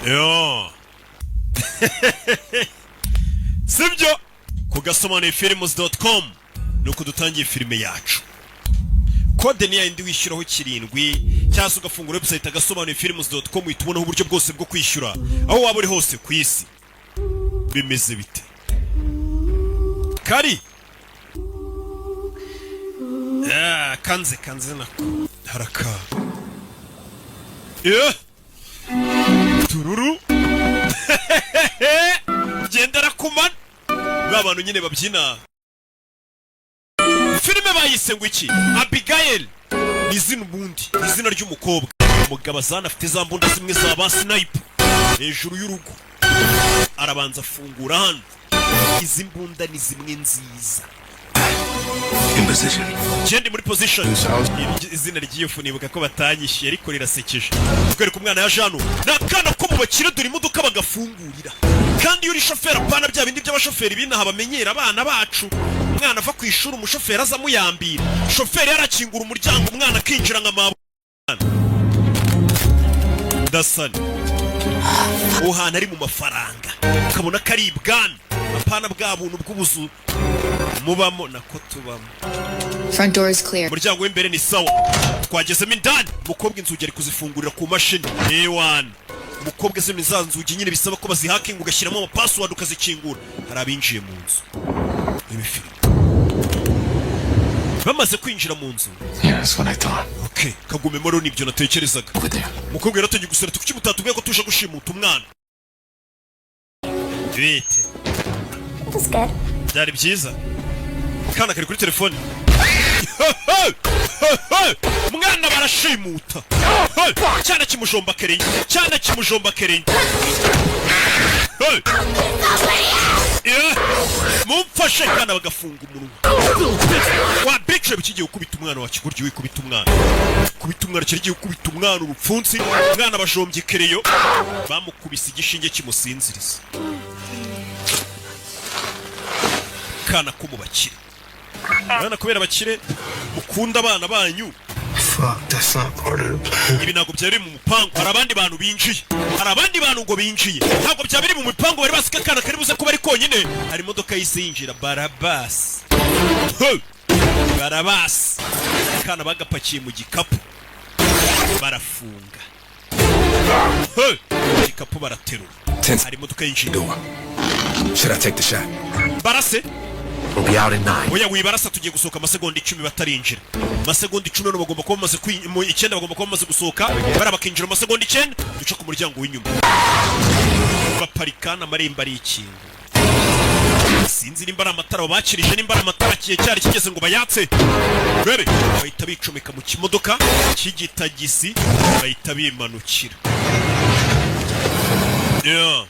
Yo, sibyo? Ku gasobanuyefilms.com ni uko dutangiye filime yacu. Kode ni yayindi wishyuraho 7, cyangwa se ugafungura website agasobanuyefilms.com, uhita ubonaho uburyo bwose bwo kwishyura aho waba uri hose ku isi. Bimeze bite? Kari kanze kanze nako haraka. Tururu gendera kumana ba bantu nyine babyina. Filime bayise ngo iki? Abigail ni izina, ubundi ni izina ry'umukobwa. Umugabo azana afite za mbunda zimwe za ba sniper hejuru y'urugo, arabanza afungura hano. Izi mbunda ni zimwe nziza. In position. Genda muri position. Izina ry'iyo fu nibuka ko batanyishyuye, ariko rirasekeje. Kwereka umwana ya jano ni akana ko mu bakire. Dore imodoka bagafungurira, kandi iyo uri shoferi, apana bya bindi by'abashoferi b'inaha bamenyera abana bacu. Umwana ava ku ishuri, umushoferi aza amuyambira. Shoferi yarakingura umuryango, umwana akinjira nka mabu dasani. Uwo hantu ari mu mafaranga, ukabona ko ari ibwami, apana bwa buntu bw'ubuzu mubamo, nako tubamo. Front door is clear. Umuryango w'imbere ni sawa, twagezemo indani. Umukobwa inzugi ari kuzifungurira ku mashini ewana. Umukobwa zino ni za nzugi nyine bisaba ko bazihakinga, ugashyiramo amapassword ukazikingura. Hari abinjiye mu nzu. Ibi filime bamaze kwinjira mu nzu. Yeah, that's what I thought. Okay, kagumemo rero, nibyo natekerezaga. Over there. Umukobwa yaratangiye gusera ati: "Kuki mutatubwiye ko tuje gushimuta umwana?" Bite? It was good. Byari byiza. Kana kari kuri telefone, mwana barashimuta. Cyana kimujomba kereye, cyana kimujomba kereye. Yeah. Mumfashe! Kana bagafunga umunwa wa bice. Kigiye gukubita umwana wa kigoryi, wikubita umwana, kubita umwana, kigiye gukubita umwana urupfunsi. Umwana bajombye kereyo, bamukubise igishinge kimusinziriza. Kana ko mu bakire, abana kubera abakire mukunda abana banyu. Fuck, that's not part of the plan. Ibi ntabwo byari mu mupangu. Hari abandi bantu binjiye, hari abandi bantu ngo binjiye, ntabwo byaba biri mu mipangu. Bari bazi ko akana kari buze kuba ari konyine. Hari imodoka yahise yinjira barabasi. Hey! Barabasi, akana bagapakiye mu gikapu, barafunga. Hey! Igikapu baraterura. Hari imodoka yinjiye. Door. Should I take the shot? Barase. We'll be out in 9. Oya, wibarasa, tugiye gusohoka amasegonda 10 batarinjira. Amasegonda 10 none bagomba kuba bamaze mu 9 bagomba kuba bamaze gusohoka, bari bakinjira mu masegonda 9. Duca ku muryango w'inyuma, baparika n'amarembo arikinga. Sinzi nimba ari amatara babakirije, nimba ari amatara kiye cyari kigeze ngo bayatse. Rebe, bahita bicomeka mu kimodoka cy'igitagisi, bahita bimanukira. Yeah.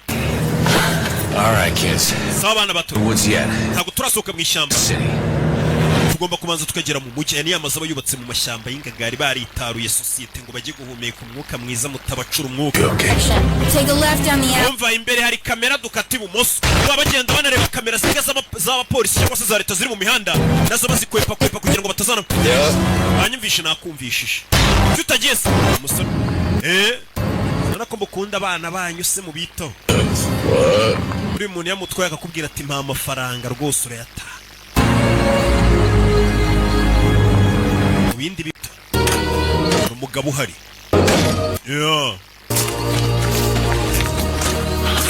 All right, kids. Sawa abana bato. The woods yet. Ntabwo turasohoka mu ishyamba. City. Tugomba kubanza tukagera mu mujyi. Aya ni amazu aba yubatse mu mashyamba y'ingagari, baritaruye sosiyete ngo bajye guhumeka umwuka mwiza, mutabacura umwuka. Okay. Take a left down the alley. Umva, imbere hari kamera, dukata ibumoso. Baba bagenda banareba kamera zimwe z'abapolisi cyangwa se za leta ziri mu mihanda, nazo bazikwepa kwepa kugira ngo batazana. Banyumvishe, nakumvishije. Kuki utagiye se umusore? Urabona ko mukunda abana banyu se, mubitaho. Buri muntu yamutwaye akakubwira ati: "Mpa amafaranga", rwose urayatanga. Mu bindi bito hari umugabo uhari. Yeah.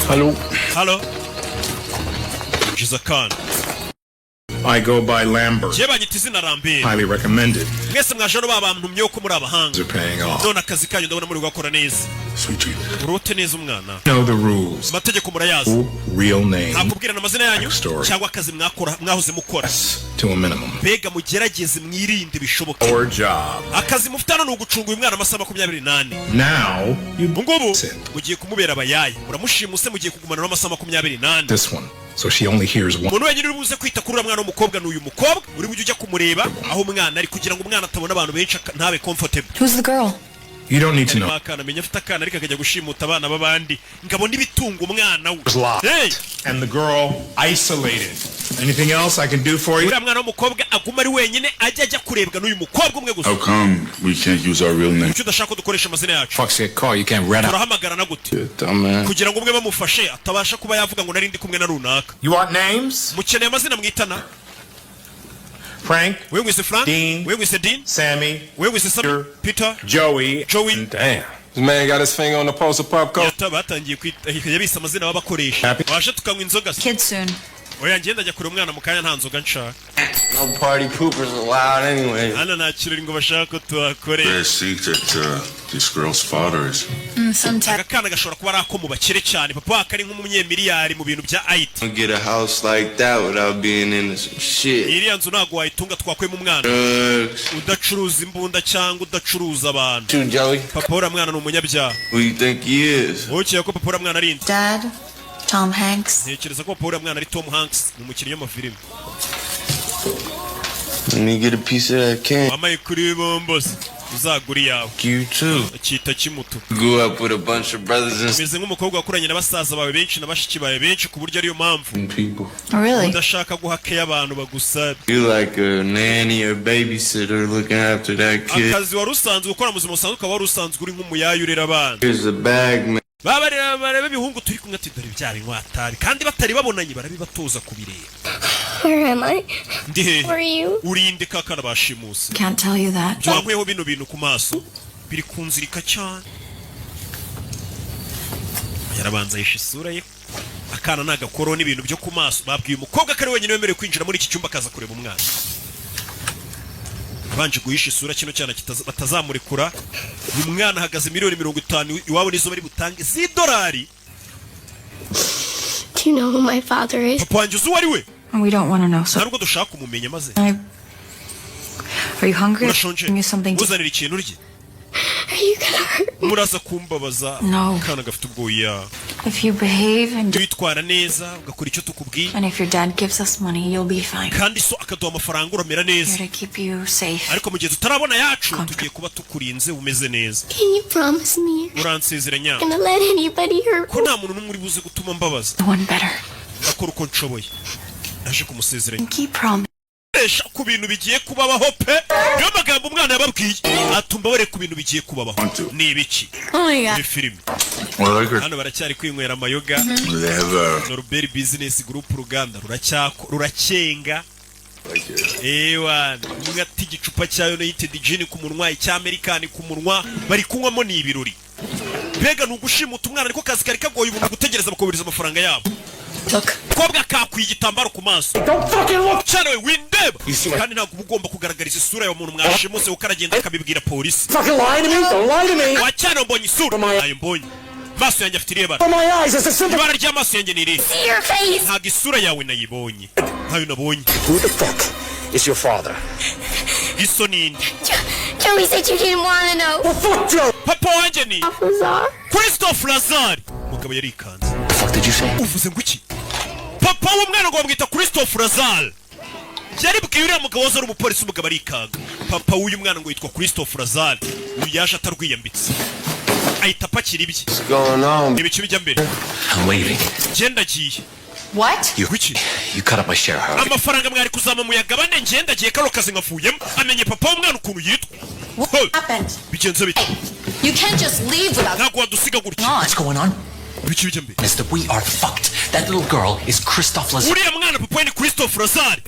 Hello. Halo, jiza akana. I go by Lambert. Njyewe banyita izina Lambert. Highly recommended. Mwese mwaje hano babantumyeho ko muri abahanga. Are paying off. None akazi kanyu ndabona muri gukora neza. Sweet dreams. Urote neza umwana. Know the rules. Amategeko murayazi. Real name Nta kubwirana amazina yanyu Story. cyangwa akazi mwakora, mwahoze mukora. to a minimum. Mbega mugerageze mwirinde bishoboke. Our job. Akazi mufite hano ni ugucunga uyu mwana amasaha 24. Now you Ubu ngubu sit. mugiye kumubera abayaya, muramushimuse, mugiye kugumana n'amasaha 24. This one. So she only hears one. Umuntu wenyine uri buze kwita kuri uriya mwana w'umukobwa ni uyu mukobwa uri bujye ujya kumureba aho umwana ari, kugira ngo umwana atabona abantu benshi ntabe comfortable. Who's the girl? You don't need to know. Harimo akana, amenya afite akana, ariko akajya gushimuta abana b'abandi ngabona ibitunga umwana we. Was locked. Hey! And the girl isolated Anything else I can do for you? Uriya mwana w'umukobwa aguma ari wenyine, ajya kurebwa n'uyu mukobwa umwe gusa. How come we can't use our real name? Kuki udashaka ko dukoresha amazina yacu? Fuck's get caught, you can't rat out. Turahamagarana gute? Dumbass. Kugira ngo umwe bamufashe atabasha kuba yavuga ngo nari ndi kumwe na runaka. You want names? Mukeneye amazina mwitana? Frank, Wewe wise Frank. Dean. Wewe wise Dean. Sammy, Wewe wise Sammy, Peter. Joey. Joey. Damn. This man got his finger on the pulse of pop culture. Yata batangiye kwita, yabise amazina babakoresha. Happy. Waje tukanywa inzoga se? Kids soon. Oya, ngenda njya kureba umwana mu kanya, nta nzoga nshaka. No party poopers allowed anyway. Hano nta kirori ngo bashaka ko tuhakorera. They think that this girl's father is Some type. Aka kana gashobora kuba ari ako mu bakire cyane, papa wako ari nk'umunyemiliyari mu bintu bya IT. Don't get a house like that without being into some shit. Iriya nzu ntabwo wayitunga twakuyemo umwana Drugs. udacuruza imbunda cyangwa udacuruza abantu. Too, Joey. Papa uriya mwana ni umunyabyaha. Who you think he is? Wowe ukeka ko papa uriya mwana ari nde? Dad, Tom Hanks. Ntekereza ko papa uriya mwana ari Tom Hanks, ni umukinnyi w'amafilime. Let me get a piece of that can. Wamaye kuri bombose, uzagura iyawe. You too. Akita kimutu. Grew up with a bunch of brothers and Umeze nk'umukobwa wakuranye na basaza bawe benshi na bashiki bawe benshi, ku buryo ariyo mpamvu people. Oh, really? udashaka guha keya abantu bagusaba. You like a nanny or babysitter looking after that kid. Akazi wari usanzwe ukora mu buzima busanzwe, ukaba wari usanzwe uri nk'umuyaya urera abana. Here's the bag, man. Baba bareba bareba ibihungu turi kumwe, ati dore bya binywatabi, kandi batari babonanye barabibatoza kubireba. Where am I? Ndi hehe? Who are you? Urinde kakana bashimuse? Can't tell you that. Wankweho bino bintu ku maso, biri kunzirika cyane. Yarabanza yishe isura ye, akana ni agakoro n'ibintu byo ku maso. Babwiye umukobwa ko ari wenyine wemerewe kwinjira muri iki cyumba akaza kureba umwana. Abanje guhisha isura kino cyana batazamurekura. Uyu mwana ahagaze miliyoni 50, iwabo nizo bari butange z'idolari. Do you know who my father is? Papa wanjye uzi uwo ari we? We don't want to know. So, Nta nubwo dushaka kumumenya maze. Are you hungry? Urashonje? Bring you something to. Uzanira ikintu urye? Are you gonna hurt me? Muraza kumbabaza? No. Akana gafite ubwoya. If you behave and Witwara neza, ugakora icyo tukubwiye, and if your dad gives us money, you'll be fine. kandi so akaduha amafaranga, uramera neza. Here to keep you safe. Ariko mu gihe tutarabona yacu, tugiye kuba tukurinze umeze neza. Can you promise me you're Uransezeranya gonna let anybody hurt ko me? nta muntu n'umwe uri buze gutuma mbabaza? No one better. Ndakora uko nshoboye, naje kumusezeranya. Keep promise. Esha ku bintu bigiye kubabaho pe, niyo magambo umwana yababwiye, atumbabare ku bintu bigiye kubabaho ni ibiki? Oh my God. Muri filime. Well, like Hano baracyari kwinywera amayoga. they have Norbert Business Group, uruganda ruracyako ruracenga. Ewa, umwe ati igicupa cya United Gin ku munwa, icya American ku munwa, bari kunywamo, ni ibirori. Mbega ni ugushimuta umwana, ariko kazi kari kagoye ubu, ni ugutegereza bakohereza amafaranga yabo. Look. Kobwa kakwiye igitambaro ku maso cyane, we windeba, kandi ntabwo uba ugomba kugaragariza isura ya muntu mwashimuse, kuko aragenda akabibwira polisi. Fucking lie to me! Don't lie to me! Wa cyane, mbonye isura ntayo mbonye, maso yanjye afite irihe bara? My eyes, it's a simple. Ibara ry'amaso yanjye ni irihe? See your face! Ntabwo isura yawe nayibonye, ntayo nabonye. Who the fuck is your father? Iso ninde? Joey said you didn't want to know. Well, fuck Joe! Papa wanjye ni Lazar? Christophe Lazar. Umugabo yarikanze. Fuck did you say? Uvuze ngo iki? Papa w'umwana ngo bamwita Christophe Lazar, yaribwiye uriya mugabo waza ari umupolisi. Umugabo arikanga. Papa w'uyu mwana ngo yitwa Christophe Lazar. Uyu yaje atarwiyambitse, ahita apakira ibye. What's going on? Ibice bijya mbere. I'm leaving. Ngenda agiye. What? You, Kuki? you cut up my share, Harvey. Amafaranga mwari kuzama muyagabane, ngenda agiye, kano kazi nkavuyemo. Amenye papa w'umwana ukuntu yitwa. What Hey, happened? bigenze bite? You can't just leave without. Ntabwo wadusiga gutya. On. What's going on? Ibiki bijya mbere? Is that we are fucked. That little girl is Christophe Lazar. Uriya mwana papa we ni Christophe Lazar.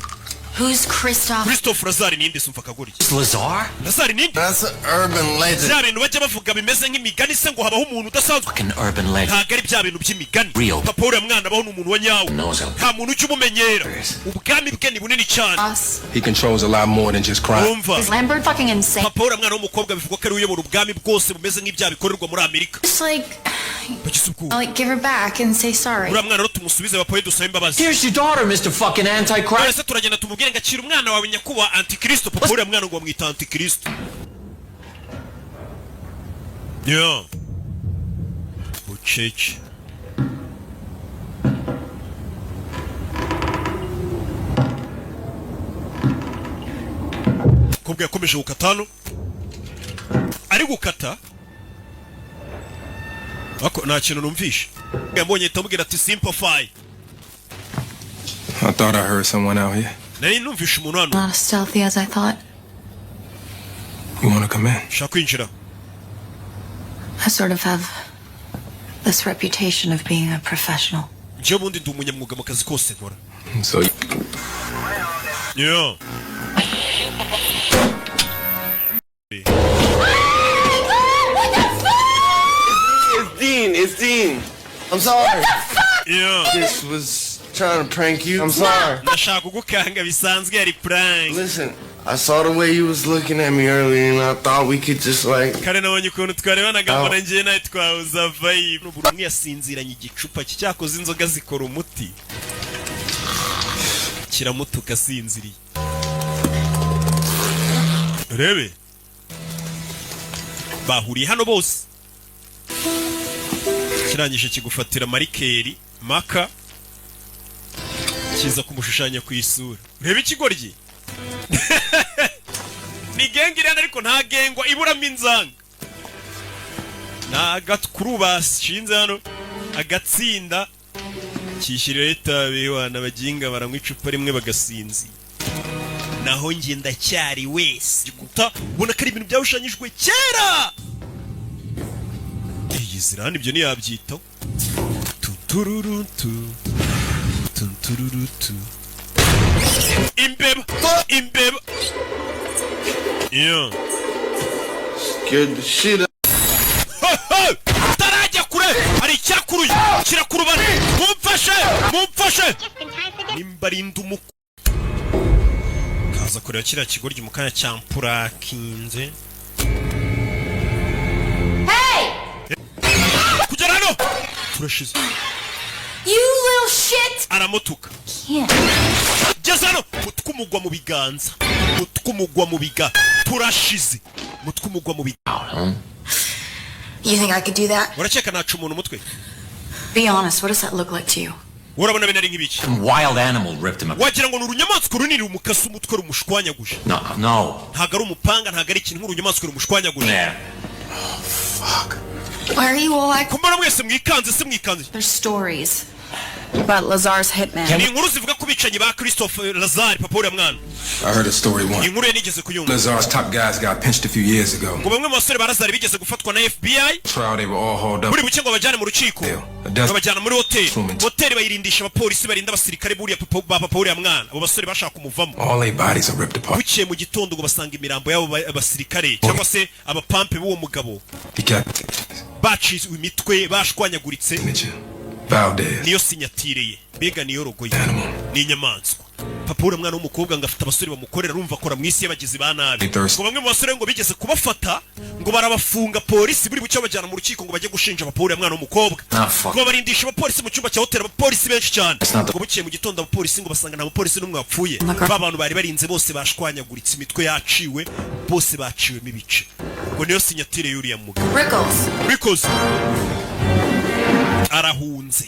Who's Christoph? Christophe Lazar ninde? Sumva akagoryi. Lazar? Lazar ninde? That's an urban legend. Bya bintu bajya bavuga bimeze nk'imigani se, ngo habaho umuntu udasanzwe. Fucking urban legend. Ntabwo ari bya bintu by'imigani. Real. Papa uriya mwana abaho, ni umuntu wa nyawe. Knows him. Nta muntu ujya umumenyera, ubwami bwe ni bunini cyane. Us. He controls a lot more than just crime. Wumva. Is Lambert fucking insane? Papa uriya mwana w'umukobwa bivugwa ko ari we uyobora ubwami bwose bumeze nk'ibyaha bikorerwa muri Amerika. Just like, Bagize ubwoba. like give her back and say sorry. Uriya mwana rero tumusubize papa we, dusabe imbabazi. Here's your daughter, Mr. Fucking Antichrist. None se turagenda tumubwire ngo akira umwana wawe, nyakubahwa antikristo? Papa uriya mwana ngo bamwita antikristo. Yeah. Bucece. Umukobwa yakomeje gukata hano, ari gukata ariko nta kintu numvishe. Yambonye ahita amubwira ati simplify. I I thought I heard someone out here. Nari numvishe umuntu hano. Not as stealthy as I thought. You want to come in? Ushaka kwinjira? I sort of have this reputation of being a professional. Njyewe ubundi ndi umunyamwuga mu kazi kose nkora. So Yeah. It's Dean. It's Dean. I'm sorry. Yeah. Just was trying to prank you. I'm sorry. Ndashaka kugukanga bisanzwe, yari prank. Listen, I saw the way you was looking at me earlier, and I thought we could just like. Kare nabonye ukuntu twarebanaga, Oh. mbona njyewe nawe twahuza vibe. Buri umwe yasinziranye igicupa cye. Cyakoze inzoga zikora umuti, kiramutuka asinziriye. Urebe bahuriye hano bose, kirangije kigufatira marker maka kiza kumushushanya ku isura. Urebe ikigoryi ni gang iriya, ariko nta gengwa iburamo inzanga. Ni agakuru bashinze hano, agatsinda kishyiriraho itabi. Wana baginga baranywa icupa rimwe bagasinzira, naho njye ndacyari wese. Gikuta ubona ko ari ibintu byashushanyijwe kera. Iyi zira hano, ibyo ntiyabyitaho. Tutururutu tutururutu, imbeba, imbeba, yeah. Scared the shit out. Utarajya kure hari icyakuruye kirakurubana. Mumfashe, mumfashe, nimba ari umuku kaza kureba kiriya kigoryi mu kanya cyampurakinze. Hey! Kugera hano turashize. You little shit! Aramutuka. Can't. Geze hano, mutwe umugwa mu biganza, mutwe umugwa mu biga, turashize, mutwe umugwa mu biganza. You think I could do that? Urakeka naca umuntu umutwe? Be honest, what does that look like to you? Urabona bene ari nk'ibiki? Some wild animal ripped him up. Wagira ngo ni urunyamaswa runini rumukase umutwe, rumushwanyaguje. No, no. Ntabwo ari umupanga, ntabwo ari ikintu, nk'urunyamaswa rumushwanyaguje. There. Why are you all like? Kumbona mwese mwikanze se, mwikanze? There's stories about Lazar's hitman. Ni inkuru zivuga ku bicanyi ba Christophe Lazare, papa uriya mwana. I heard a story once. Inkuru ye nigeze kuyumva. Lazar's top guys got pinched a few years ago. Ngo bamwe mu basore ba Lazare bigeze gufatwa na FBI. Trial, they were all hauled up. Buri buke ngo babajyane mu rukiko, babajyana muri hoteli, hoteli bayirindisha abapolisi barinda abasirikare buriya papa, ba papa uriya mwana. Abo basore bashaka kumuvamo. All their bodies are ripped apart. Bukeye mu gitondo ngo basanga imirambo y'abo basirikare cyangwa se abapampe b'uwo mugabo Decapitations. baciwe imitwe, bashwanyaguritse. Valdez. Niyo signature ye, mbega niyo logo ye, ni inyamaswa. Papa uriya mwana w'umukobwa ngo afite abasore bamukorera, arumva akora mu isi y'abagizi ba nabi. Thirsty. Ngo bamwe mu basore ngo bigeze kubafata, ngo barabafunga, polisi buri bucyo babajyana mu rukiko ngo bajye gushinja papa uriya mwana w'umukobwa. Ah, fuck. Ngo barindisha abapolisi mu cyumba cya hoteli, abapolisi benshi cyane. It's not the- Ngo bukeye mu gitondo abapolisi ngo basanga nta mupolisi n'umwe wapfuye, ba bantu bari barinze bose bashwanyaguritse, imitwe yaciwe, bose baciwemo ibice. Ngo niyo signature y'uriya mugabo. Rickles. Rickles arahunze.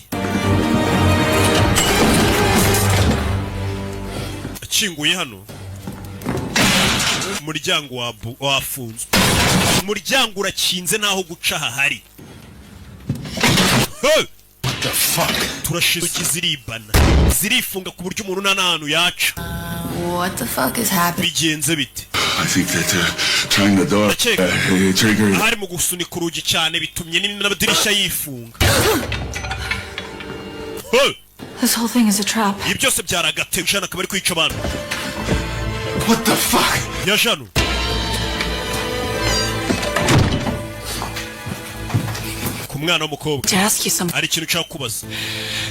Akinguye hano, umuryango wafunzwe, umuryango urakinze, ntaho guca hahari. Hey! The fuck? Turashize. Inzugi ziribana, zirifunga ku buryo umuntu nta n'ahantu yaca. What the fuck is happening? Bigenze bite? I think that trying the door Ndakeka triggered. ahari mu gusunika urugi cyane bitumye n'amadirishya yifunga. Hey! This whole thing is a trap. Ibi byose byari agatego. Jana akaba ari kwica abantu. What the fuck? Ya jano ku mwana w'umukobwa. To ask you something. Hari ikintu nshaka kubaza.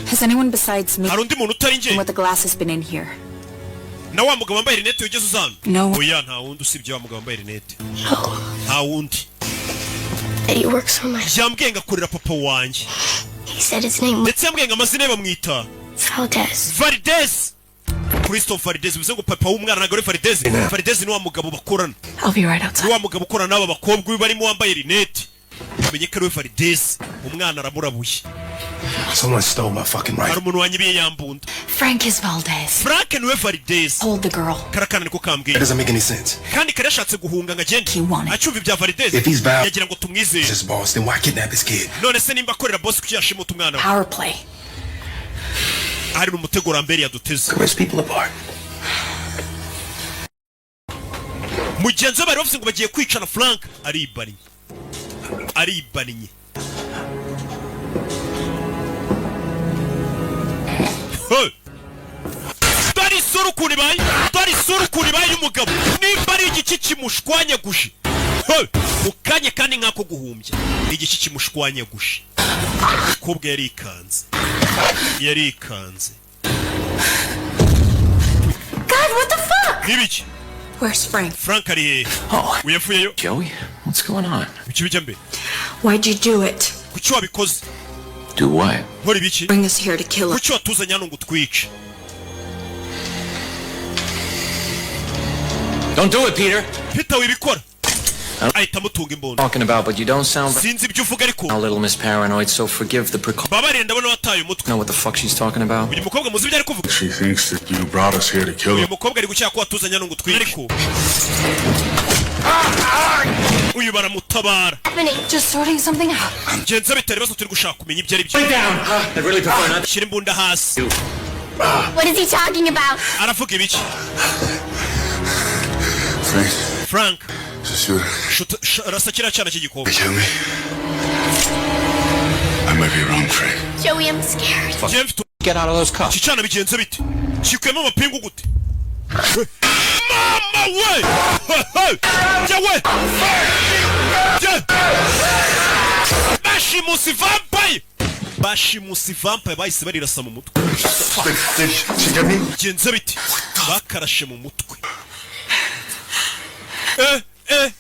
Has anyone besides me Hari undi muntu utari njye with the glasses been in here? na wa mugabo wambaye rinete wigeze uza hano? No. Oya, nta wundi usibye wa mugabo wambaye rinete, nta wundi. That he works for my. Yambwiye ngo akorera papa wanjye. He said his name was Ndetse yambwiye ngo amazina ye bamwita Valdez. Valdez, Christophe Valdez. Bivuze ngo papa w'umwana ntabwo ari Valdez. Valdez ni wa mugabo bakorana. I'll be right outside. Ni wa mugabo ukorana n'aba bakobwa, uyu barimo wambaye rinete, umenye ko ari we Valdez. Umwana aramurabuye. Someone stole my fucking Hari rifle. umuntu wanyibiye yambunda. Frank is Valdez. Frank niwe Valdez. Hold the girl. Karakana niko kambwiye. That doesn't make any sense. Kandi kari yashatse guhunga ngo agende acyumva ibya Valdez. If he's Val- Yagira ngo tumwizere. His boss, then why kidnap his kid? None se nimba akorera boss, kuki yashimuta umwana we? Power play. Hari umutego Rambert yaduteze. Rip people apart. Mugenzi we bari bavuze ngo bagiye kwicana, Frank aribannye, aribannye. Hey! Dore isura ukuntu ibaye, dore isura ukuntu ibaye y'umugabo, nimba ari igiki kimushwanyaguje. Hey! Mu kanya kandi nk'ako guhumbya, igiki kimushwanyaguje. Umukobwa yarikanze, yarikanze. God, what the fuck? N'ibiki? Where's Frank? Frank ari hehe? Oh, uyavuyeyo. Joey, what's going on? Ibiki bijya mbere? Why'd you do it? Kuki wabikoze? Do what? Nkora ibiki? Bring us here to kill us. Kuki watuzanye hano ngo utwice? Don't do it, Peter. Peter, wibikora. Ahita amutunga imbunda. Talking about, but you don't sound Sinzi ibyo uvuga ariko. a little Miss Paranoid, so forgive the precaution. Babarire, ndabona wataye umutwe. Know what the fuck she's talking about? Uyu mukobwa muzi ibyo ari kuvuga? She thinks that you brought us here to kill Uyu her. mukobwa ari gukeka ko watuzanye hano ngo utwice, ariko uyu baramutabara. Just sorting something out. Genza bitari ibibazo, turi gushaka kumenya ibyo ari byo. Down. I really prefer not. Shyira imbunda hasi. What is he talking about? Aravuga ibiki? Frank, Frank. just shoot her. Rasa kiriya cyana cy'igikobwa. They kill me. I might be wrong, Frank. Joey, I'm scared. Njyewe mfite Get out of those cuffs. iki cyana bigenze bite? Kikuyemo amapingu gute? Mama we! Jyewe Jye! Bashimusi vampire, bashimusi vampire bahise barirasa mu mutwe. Did she get me? Bigenze bite? Bakarashe mu mutwe. Eh eh,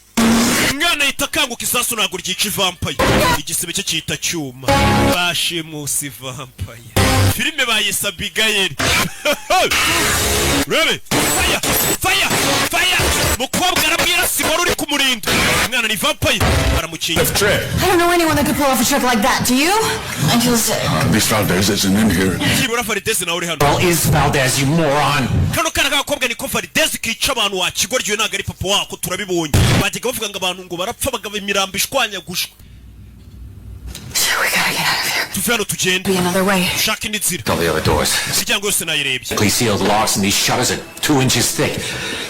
umwana ahita akanguka. Isasu ntabwo ryica ivampire, igisebe cye cyita cyuma. Bashimusi vampire, filime bayise Abigail. Rebe, fire, fire, fire! Mukobwa arabwira wari uri kumurinda, umwana ni vampire, baramukingira. Trip. I don't know anyone that could pull off a trick like that, do you? I feel sick. At least Valdez isn't in here. Byibura Valdez nawe uri hano. Well, is Valdez, you moron? Kano kana k'agakobwa niko Valdez kica abantu. Wa kigoryi, ntabwo ari papa wako, turabibonye. Bajyaga bavuga ngo abantu ngo barapfa bagaba imirambo ishwanyagushwa. We gotta get out of here. Tuve hano tugende. Be another way. Ushaka indi nzira. All the other doors. Imiryango yose nayirebye. Please sealed locks, and these shutters are 2 inches thick.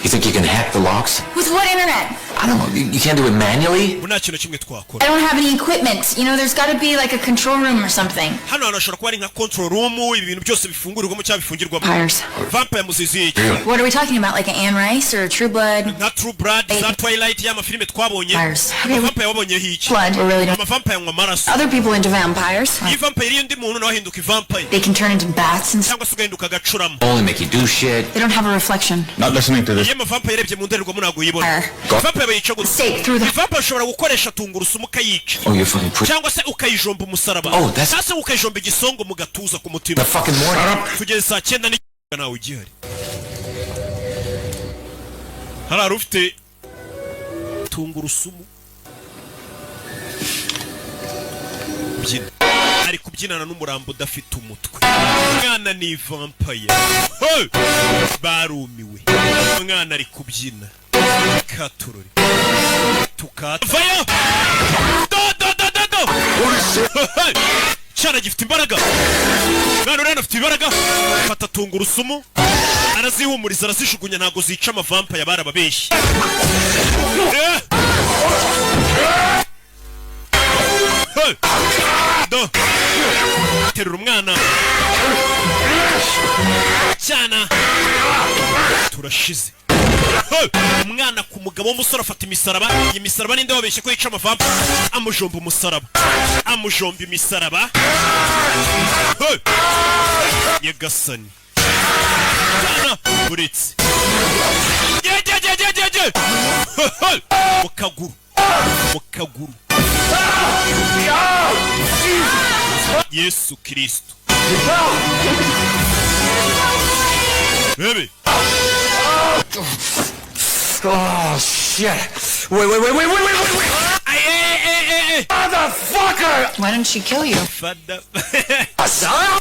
You think you can hack the locks? With what internet? I don't know. You can't do it manually? Ubu nta kintu na kimwe twakora. I don't have any equipment. You know, there's gotta be like a control room or something. Hano hantu hashobora kuba ari nka control room, ibi bintu byose bifungurirwamo cyangwa bifungirwamo. Vampires. Vampire muzizi iki? What are we talking about? Like an Anne Rice or a True Blood? Nka True Blood, za Twilight, y'amafilime twabonye. Vampires. Amavampire wabonyeho iki? Blood. We really don't. Amavampire anywa amaraso. Other people into vampires. Iyo vampire iriyo undi muntu, nawe ahinduka ivampire. They can turn into bats and Cyangwa se ugahinduka agacurama. Only make you do shit. They don't have a reflection. Not listening to this. Iyo amavampire yarebye mu ndorerwamo ntabwo uyibona. Fire. Vampire bayica gute? Stake through the Vampire ushobora gukoresha tungurusumu ukayica, Oh, you're fucking pretty. cyangwa se ukayijomba umusaraba, Oh, that's- cyangwa se ukayijomba igisongo mu gatuza, ku mutima. The fucking morning. Tugeze saa cyenda nawe ugihari, hari ufite tungurusumu. Byina, ari kubyinana n'umurambo udafite umutwe. Umwana ni vampire. Hey! Barumiwe, umwana ari kubyina katurori tukavayo. Do do do do do. Hey! Cyana gifite imbaraga, mwana uriya afite imbaraga. Fata tungurusumu, arazihumuriza, arazijugunya, ntabwo zica amavampire, barababeshye. Eh! Hey! Do, terura umwana. Cyana turashize. Hey! Umwana ku mugabo w'umusore afata imisaraba. Iyi misaraba ninde wabeshye ko yica amavampire? Amujomba umusaraba, amujomba imisaraba. Hey! Nyagasani, cyana uretse ye. Hey! Mu kaguru, mu kaguru. Yesu Kristo, bebe. Oh, shit. Wait, wait, wait, wait, wait, wait, wait, wait. Ay, eh, eh, eh, eh. Motherfucker! Why didn't she kill you? Fada.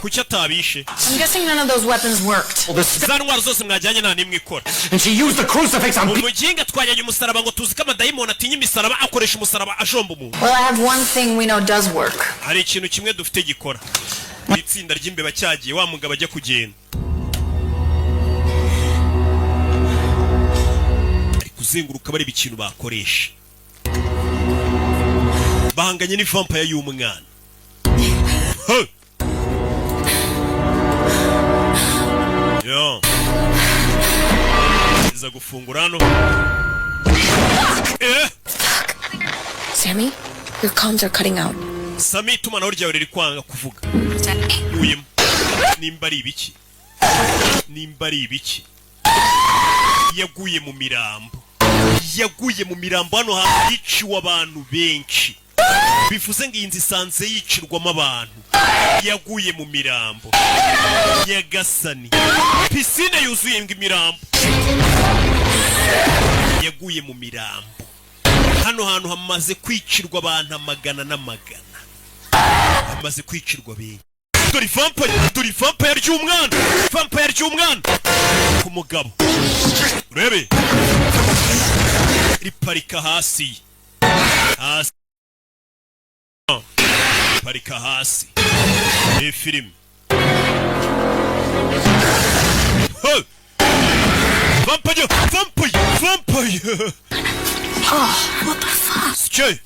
Kuki atabishe? I'm guessing none of those weapons worked. Za ntwaro zose mwajyanye nta n'imwe ikora. And she used the crucifix on Umuginga, twajyanye umusaraba ngo tuzi ko amadayimoni atinya imisaraba, akoresha umusaraba ajomba umuntu. Well, I have one thing we know does work. Hari ikintu kimwe dufite gikora. Mu itsinda ry'imbeba cyagiye wa mugabo ajya kugenda, ari kuzenguruka bareba ikintu bakoresha bahanganye n'ivampire y'umwana. Hey! Yo. Iza gufungura hano. Eh! Sammy, your comms are cutting out. Sami, itumanaho ryawe riri kwanga kuvuga. Uyemo nimba ari ibiki, nimba ari ibiki. Yaguye mu mirambo, yaguye mu mirambo. Hano hantu hiciwe abantu benshi, bivuze ngo iyi nzu isanze yicirwamo abantu. Yaguye mu mirambo. Nyagasani, pisine yuzuye ngo imirambo. Yaguye mu mirambo. Hano hantu hamaze kwicirwa abantu amagana n'amagana, hamaze kwicirwa benshi. Dore vampire, dore vampire ry'umwana, vampire ry'umwana ku mugabo. Urebe, riparika hasi, hasi, parika hasi. Ni filime. Hey! Vampire, vampire, vampire! Oh, what the fuck? Sike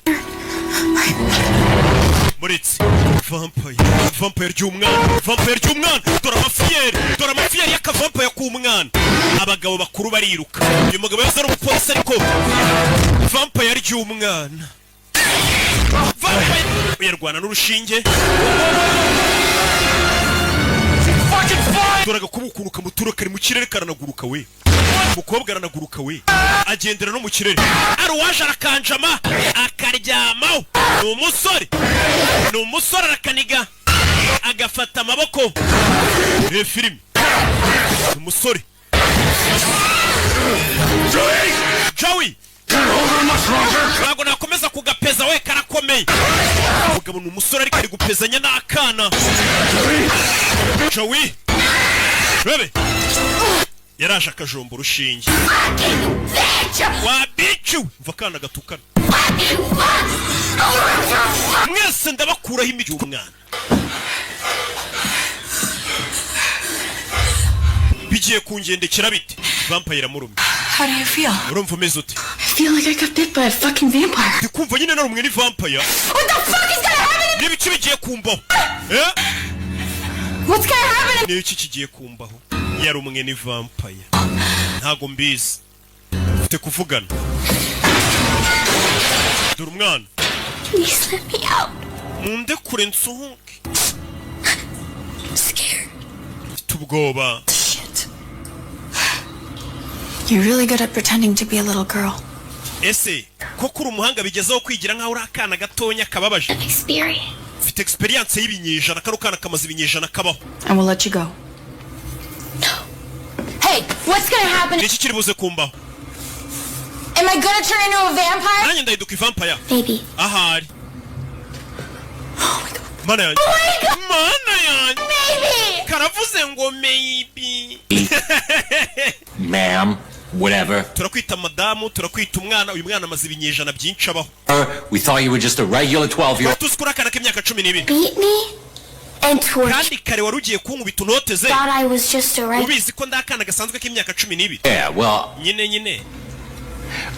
muretse vampire, vampire ry'umwana, vampire ry'umwana. Dore amafiyeri, dore amafiyeri y'akavampire k'umwana. Abagabo bakuru bariruka. Uyu mugabo yahoze ari umupolisi, ariko vampire ry'umwana, vampire uyarwana n'urushinge. Dore agakuba ukuntu kamutura, kari mu kirere, karanaguruka we. Umukobwa aranaguruka we, agendera no mu kirere. Ari uwaje arakanjama akaryamaho. Ni umusore, ni umusore, arakaniga agafata amaboko. Reba filime, ni umusore Joey. Ntabwo nakomeza kugapeza we, karakomeye. Umugabo ni umusore ariko ari gupezanya n'akana. Joey, rebe, yaraje akajomba urushinge. Wa bitch we, mva akana gatukana. Mwese ndabakuraho imijyi. Umwana bigiye kungendekera bite? Vampire iramurumye. How do you feel? Urumva umeze ute? I feel like I got bit by a fucking vampire. Ndi kumva nyine narumwe ni vampire. What the fuck is gonna happen? N'ibiki bigiye kumbaho, eh? What's gonna happen? N'iki kigiye kumbaho? Yarumwe ni vampire, ntago mbizi. Mfite kuvugana. Dore umwana. Please let me out. Munde kure nsohoke. I'm scared. Mfite ubwoba. Shit. You're really good at pretending to be a little girl. Ese koko uri umuhanga bigezeho kwigira nkaho uri akana gatonya kababaje? Experience. Mfite experience y'ibinyejana. Kano kana kamaze ibinyejana kabaho. And we'll let you go. Hey, what's gonna happen? Ni iki kiri buze kumbaho? Am I gonna turn into a vampire? Nanjye ndahinduka ivampire? Maybe. Ahari. Mana yanjye, mana yanjye! Maybe! Karavuze ngo maybe. Ma'am, whatever. Turakwita madamu, turakwita umwana. Uyu mwana amaze ibinyejana byinshi abaho. We thought you were just a regular 12 year old. Tuzi ko uri akana k'imyaka 12. Beat me and torture. Kandi kare wari ugiye kunkubita unoteze. Thought I was just a regular. Ubizi ko ndi akana gasanzwe k'imyaka 12. Yeah, well, Nyine nyine.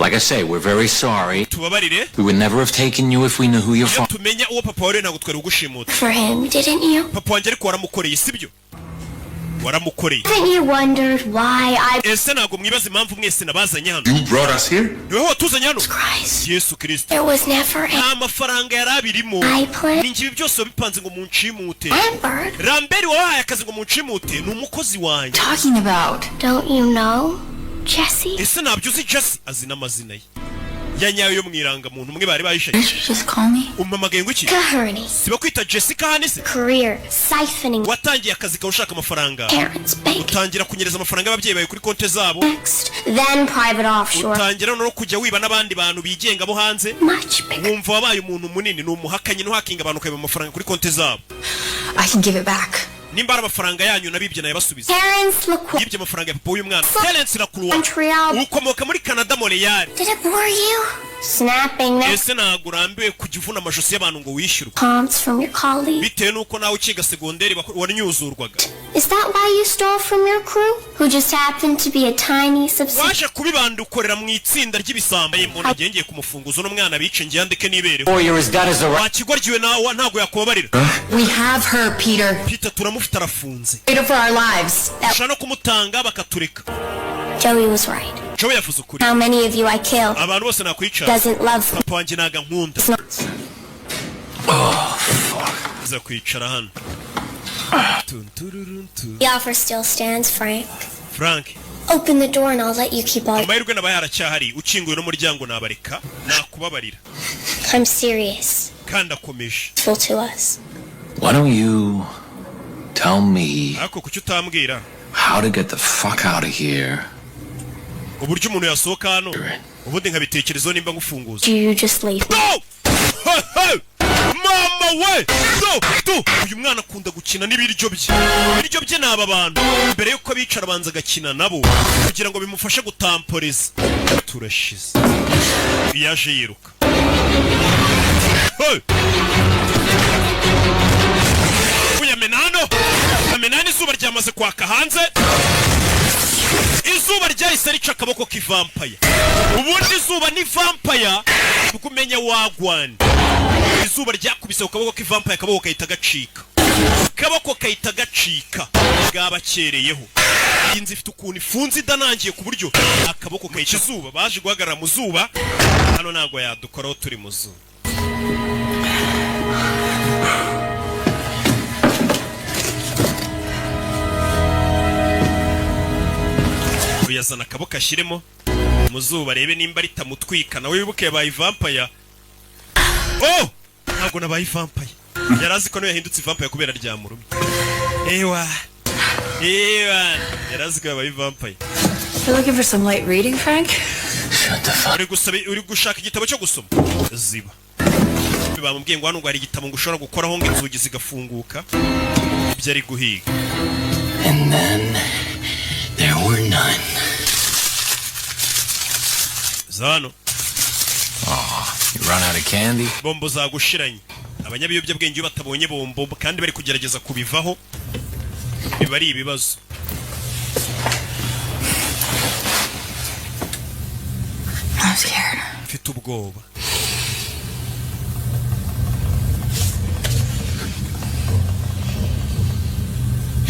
like I say, we're very sorry. Tubabarire. We would never have taken you if we knew who your Iyo father. tumenya uwo papa wawe, ntabwo twari kugushimuta. For him, didn't you? Papa wanjye ariko waramukoreye, sibyo? Waramukoreye. Haven't you wondered why I Ese ntabwo mwibaza impamvu mwese nabazanye hano? You brought us here? Niwe watuzanye hano? Christ? Yesu Kirisito. There was never any Nta mafaranga yari abirimo. I plan. Ni ibi byose wabipanze ngo munshimute. Lambert, Ramberi wabahaye akazi ngo munshimute, ni umukozi wanjye. Talking about. don't you know, Jesse? Ese ntabyo uzi, Jesse? Azi n'amazina ye ya nyayo yo mu irangamuntu, umwe bari bayishaye. Did you just call me? Umpamagaye ngo iki? Kearney. Siba kwita Jessica hano se? Career siphoning Watangiye akazi kawe ushaka amafaranga. parents' bank Utangira kunyereza amafaranga y'ababyeyi bawe kuri konti zabo. next, then private offshore. Utangira no kujya wiba n'abandi bantu bigenga bo hanze. Much bigger. Wumva wabaye umuntu munini. Ni umuhakanyi n'uhakinga abantu ukabiba amafaranga kuri konti zabo. I can give it back. Nimba ari amafaranga yanyu nabibye, nayabasubiza. Terence LaCroix. Yibye amafaranga ya papa w'uyu mwana, Terence Lacroix. Montreal. Ukomoka muri Canada, Montreal. Did it bore you? Snapping neck Ese ntabwo urambiwe kujya uvuna amajosi y'abantu ngo wishyurwe? taunts from your colleagues? Bitewe n'uko nawe ukiga segonderi wanyuzurwaga. Is that why you stole from your crew, who just happened to be a tiny subsidiary? Waje kubibanda ukorera mu itsinda ry'ibisambo. Umuntu agiye, ngiye kumufunguza uno mwana bice, ngiye andike nibereho. Or you're as dead as the right. Wakigoryiwe nawe, ntabwo yakubabarira. We have her, Peter. Peter, turamufite, arafunze. Later for our lives. Ushobora no kumutanga bakatureka. Joey was right. Joey yavuze ukuri. How many of you I killed Abantu bose nakwica. doesn't love me. Papa wanjye ntago ankunda. Za kwicara hano. Tun, tururun, tu. The offer still stands, Frank. Frank. Open the door and I'll let you keep all. Amahirwe nabaye aracyahari. Ukinguye n'umuryango nabareka, nakubabarira. I'm serious. Kandi akomeje. Full to us. Why don't you tell me Ariko kuki utambwira how to get the fuck out of here? uburyo umuntu yasohoka hano, ubundi nkabitekerezaho nimba ngufunguza? Do you just leave? No! Hey, hey! Mama we! No! Tu! Uyu mwana akunda gukina n'ibiryo bye. Ibiryo bye ni aba bantu. Mbere yuko abicara abanza agakina nabo kugira ngo bimufashe gutamporeza. Turashize. Yaje yiruka. Hey! Uyamena hano! Amena hano, izuba ryamaze kwaka hanze. Izuba ryahise rica akaboko k'ivampire. Ubundi izuba ni vampire, kuko umenya wagwana. Izuba ryakubise ku kaboko k'ivampire, akaboko kahita gacika. Akaboko kahita gacika. Bwabakereyeho. Iyi nzu ifite ukuntu ifunze idanangiye ku buryo akaboko kayica izuba. Baje guhagarara mu zuba hano, ntabwo yadukoraho turi mu zuba. Uyazana akaboko ashyiremo mu zuba, arebe nimba ritamutwika. Nawe wibuke yabaye vampire. Oh, ntabwo nabaye vampire. Yari azi ko nawe yahindutse vampire kubera ryamurumye. Ewa ewa, yari azi ko yabaye vampire. You're looking for some light reading, Frank? Uri gusaba, uri gushaka igitabo cyo gusoma? Ziba. Bamubwiye ngo hano ngo hari igitabo ngo ushobora gukoraho ngo inzugi zigafunguka. Ibyo ari guhiga. And then there were none. Za hano. You run out of candy? Bombo zagushiranye. Abanyabiyobyabwenge iyo batabonye bombo kandi bari kugerageza kubivaho, biba ari ibibazo. I'm scared. Mfite ubwoba.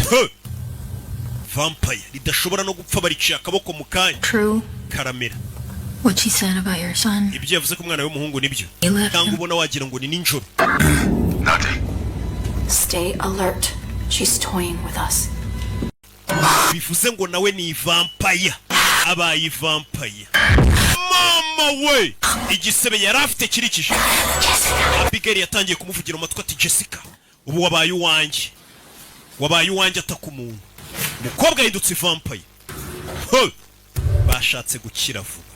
Huh! Vampire ridashobora no gupfa, bariciye akaboko mu kanya. True. Karamera. What she said about your son. Ibyo yavuze ko umwana w'umuhungu nibyo? He left Cyangwa him. ubona wagira ngo ni nijoro. Stay alert. She's toying with us. Bivuze ngo nawe ni vampire, abaye vampire. Mama we, igisebe yari afite kirikije. Abigail yatangiye kumuvugira mu matwi ati: "Jessica, ubu wabaye uwanjye, wabaye uwanjye." Ataka umuntu. Umukobwa yahindutse vampire. Ho! Bashatse gukira vuba,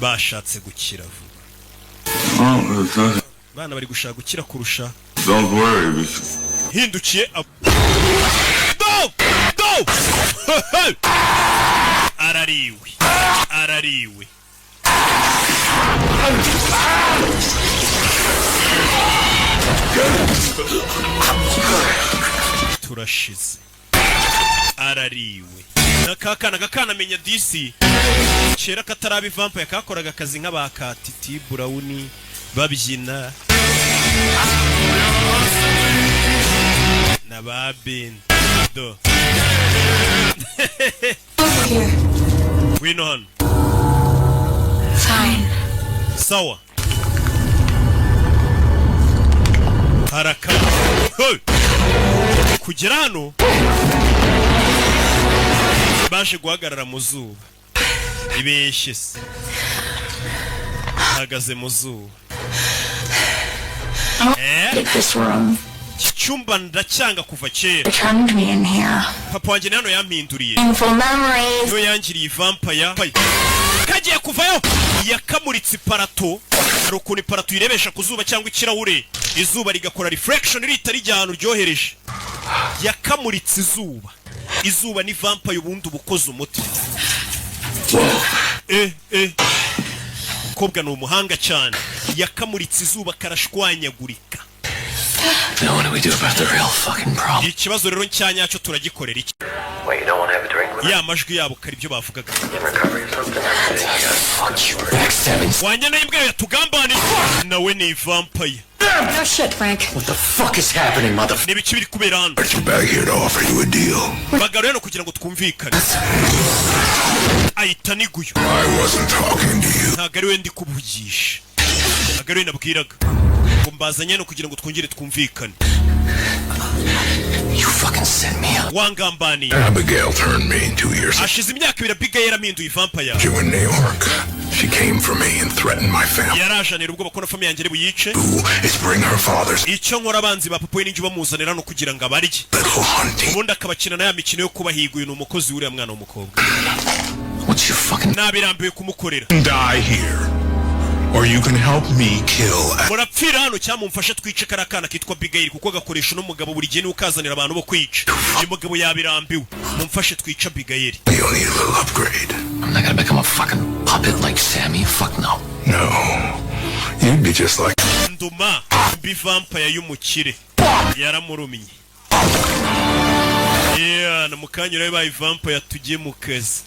bashatse gukira vuba. Oh, there's nothing. Bana bari gushaka gukira kurusha. Don't worry. Because Hindukiye do do arariwe, arariwe. Turashize, arariwe. Nakakana gakana amenya disi kera kataraba ivampire kakoraga akazi nk'aba Titi Brown babyina na ba Ben do. Here. Ngwino hano. Fine. Sawa, haraka. Hey! Kugera hano baje guhagarara mu zuba. Ibeshye se, hagaze mu zuba. Eh? Get this room. Iki cyumba ndacyanga kuva kera. They turned me in here. Papa wanjye ni hano yampinduriye. Painful memories. Niyo yangiriye vampire. Kagiye kuvayo, yakamuritse iparato. Hari ukuntu iparato uyirebesha ku zuba cyangwa ikirahure, izuba rigakora reflection rihita rijya ahantu ryohereje. Yakamuritse izuba. Izuba ni vampire. Ubundi uba ukoze umuti. Eh eh, Umukobwa ni umuhanga cyane, yakamuritse izuba karashwanyagurika. Now what do we do about the real fucking problem? Ikibazo rero cya nyacyo turagikorera iki? Wait, you don't want to have a drink with Ya majwi yabo kare, ibyo bavugaga. in recovery or something? Fuck you. Back seven. Wanyana y'imbwa yatugambaniye nawe ni vampire. No shit, Frank. What the fuck is happening, motherfucker? Ni ibiki biri kubera hano? But you back here to offer you a deal. Bagaruye hano kugira ngo twumvikane. Ahita niguyo. I wasn't talking to you. Ntabwo ari we ndi kuvugisha, ntabwo ari we nabwiraga ngo mbazanye hano kugira ngo twongere twumvikane. You fucking set me up. Wangambaniye. Abigail turned me 2 years Hashize imyaka 2 Abigail yarampinduye vampire. ago in New York. She came for me and threatened my family. Yarajanira ubwoba ko na famille yanjye ari buyice. Who is bring her father's Icyo nkora, abanzi ba papa we ninjye ubamuzanira no kugira ngo abarye, little hunting. ubundi akabakina na ya mikino yo kubahiga. Uyu ni umukozi w'uriya mwana w'umukobwa. What's your fucking Nabirambiwe kumukorera. Die here. Or you can help me kill Murapfira hano cyangwa mumfashe twice kariya kana kitwa Abigail, kuko gakoresha uno mugabo buri gihe, niwe ukazanira abantu bo kwica. Uyu mugabo yabirambiwe. Mumfashe twice Abigail. You'll need a little upgrade. I'm not gonna become a fucking puppet like Sammy. Fuck no. No. You'd be just like Nduma mbi vampire y'umukire yaramurumye. Yeah, na mukanya urabe vampire, tugiye mu kazi.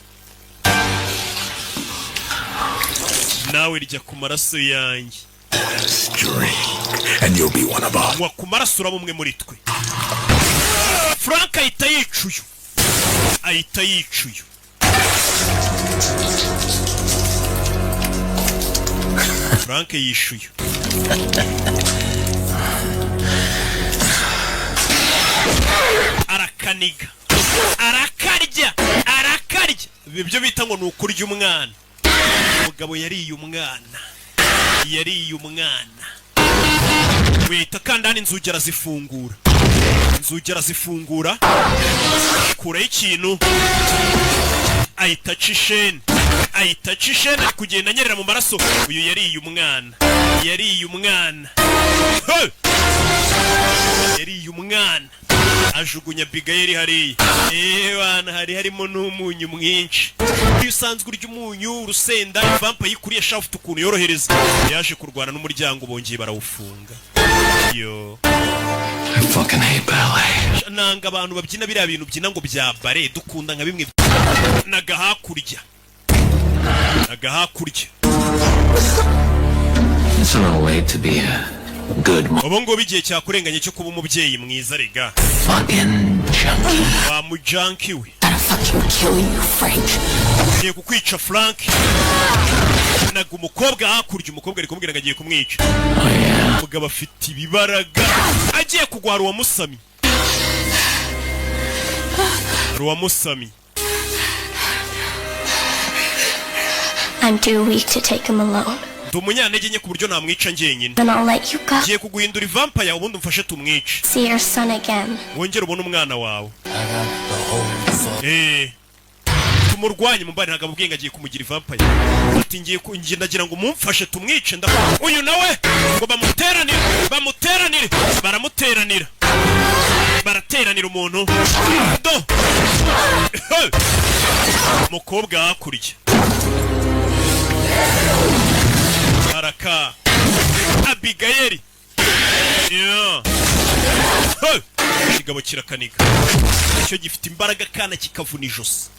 Nawe rya ku maraso yanjye. Drink, and you'll be one of us. Nywa ku maraso uraba umwe muri twe. Frank ahita yicuye, ahita yicuye. Frank yishuye. Arakaniga, arakarya, arakarya. Ibyo bita ngo ni ukurya umwana. Umugabo yariye umwana, yariye umwana. Wita kandi hano inzugi arazifungura, inzugi arazifungura, kuraho ikintu, ahita aca isheni, ahita aca isheni, ari kugenda anyerera mu maraso. Uyu yariye umwana, yariye umwana. Hey! Yariye umwana, ajugunya Abigail hariya. Ewana hari harimo n'umunyu mwinshi. Iyo usanzwe urya umunyu, urusenda, ivampa yikuriye sha ufite ukuntu yorohereza. Yaje kurwana n'umuryango, bongeye barawufunga yo. I fucking hate ballet. Nanga abantu babyina biriya bintu byina ngo bya bare. Dukunda nka bimwe naga hakurya, naga hakurya. It's a little late to be a good Ubu ngubu igihe cyakurenganye cyo kuba umubyeyi mwiza rega. fucking junkie. Wa mujanki we. Gotta fucking kill you, Frank. Ngiye kukwica, Frank. Naga umukobwa hakurya, umukobwa ari kumubwira ngo agiye kumwica. Oh yeah. Umugabo afite ibibaraga, agiye kugwa hari uwamusamye, hari uwamusamye. I'm too weak to take him alone. Ndi umunyantege nke ku buryo namwica njyenyine. Then I'll let you go. Ngiye kuguhindura ivampire, ubundi umfashe tumwice. See your son again. Wongere ubone umwana wawe. Tumurwanye mumbari. Ntabwo amubwiye ngo agiye kumugira ivampire, ati ngiye ngiye ndagira ngo mumfashe tumwice. Nda uyu nawe ngo bamuteranire, bamuteranire, baramuteranira, barateranira umuntu do. Hey! Mukobwa hakurya araka Abigayeli. Yeah. Hey! Ikigabo kirakaniga, icyo gifite imbaraga kana kikavuna ijosi,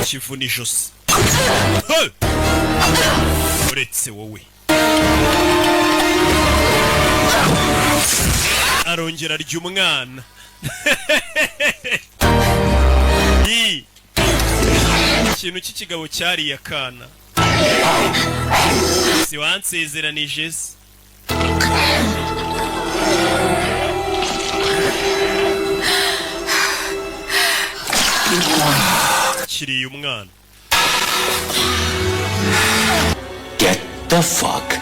kivuna ijosi. Hey! Uretse wowe arongera arya umwana. Ii. Ikintu cy'ikigabo cyariye akana, si wansezeranije se? Kiriye umwana. Get the fuck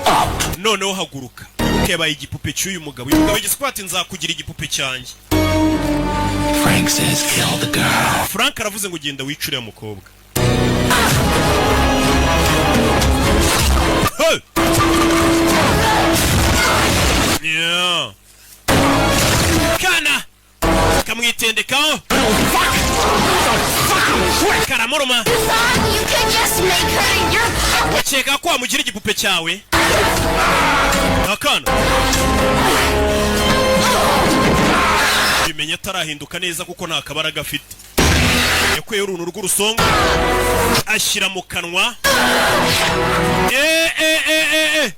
up. Noneho haguruka. Yabaye igipupe cy'uyu mugabo. Uyu mugabo yagize ati nzakugira igipupe cyanjye. Frank says kill the girl. Frank aravuze ngo genda wice uriya mukobwa. Hey! Yeah. Kana kamwitendekaho. Karamuruma. You thought you could just make her your puppet. Wakeka ko wamugira igipupe cyawe? Akana bimenya atarahinduka neza kuko nta kabaraga afite. Yakuyeho uruntu rw'urusongo ashyira mu kanwa. Eh, eh, eh, eh, eh.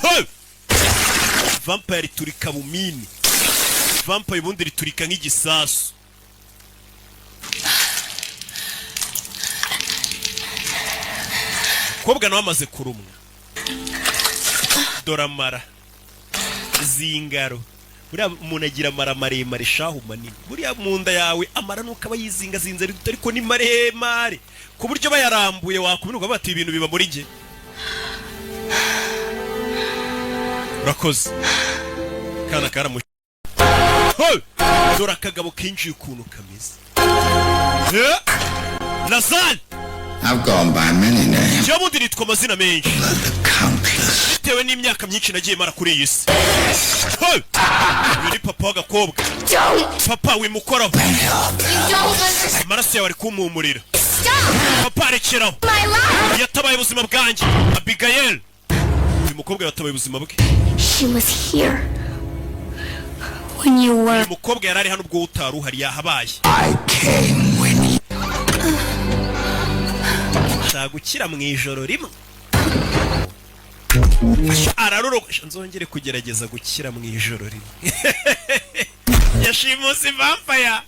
Hey! Vampire riturika bumini. Vampire ubundi riturika nk'igisasu. Kobwa nawe amaze kurumwa. Dore amara zingaro. Buriya umuntu agira amara maremare shahu, manini. Buriya mu nda yawe amara nuko aba yizingazinze ariko ni maremare ku buryo bayarambuye wakumirwa, bati ibintu biba muri njye. Urakoze kana karamu. Hey! Dore akagabo kinjiye ukuntu kameze. Eh! Lazare. I've gone by many names. Njyewe ubundi nitwa amazina menshi Countless. bitewe n'imyaka myinshi nagiye mara kuri iyi si. Hey! Uyu ni papa w'agakobwa. Don't. Papa, wimukoraho. You don't understand. Amaraso yawe ari kumpumurira. Stop. Papa, rekeraho. My life. Yatabaye ubuzima bwanjye, Abigail. Uyu mukobwa yatabaye ubuzima bwe. She was here when you were. Uyu mukobwa yari ari hano ubwo utari uhari, yahabaye. I came when you Nshaka gukira mu ijoro rimwe. Ararurogosha. Nzongere kugerageza gukira mu ijoro rimwe. Yashimuse vampire,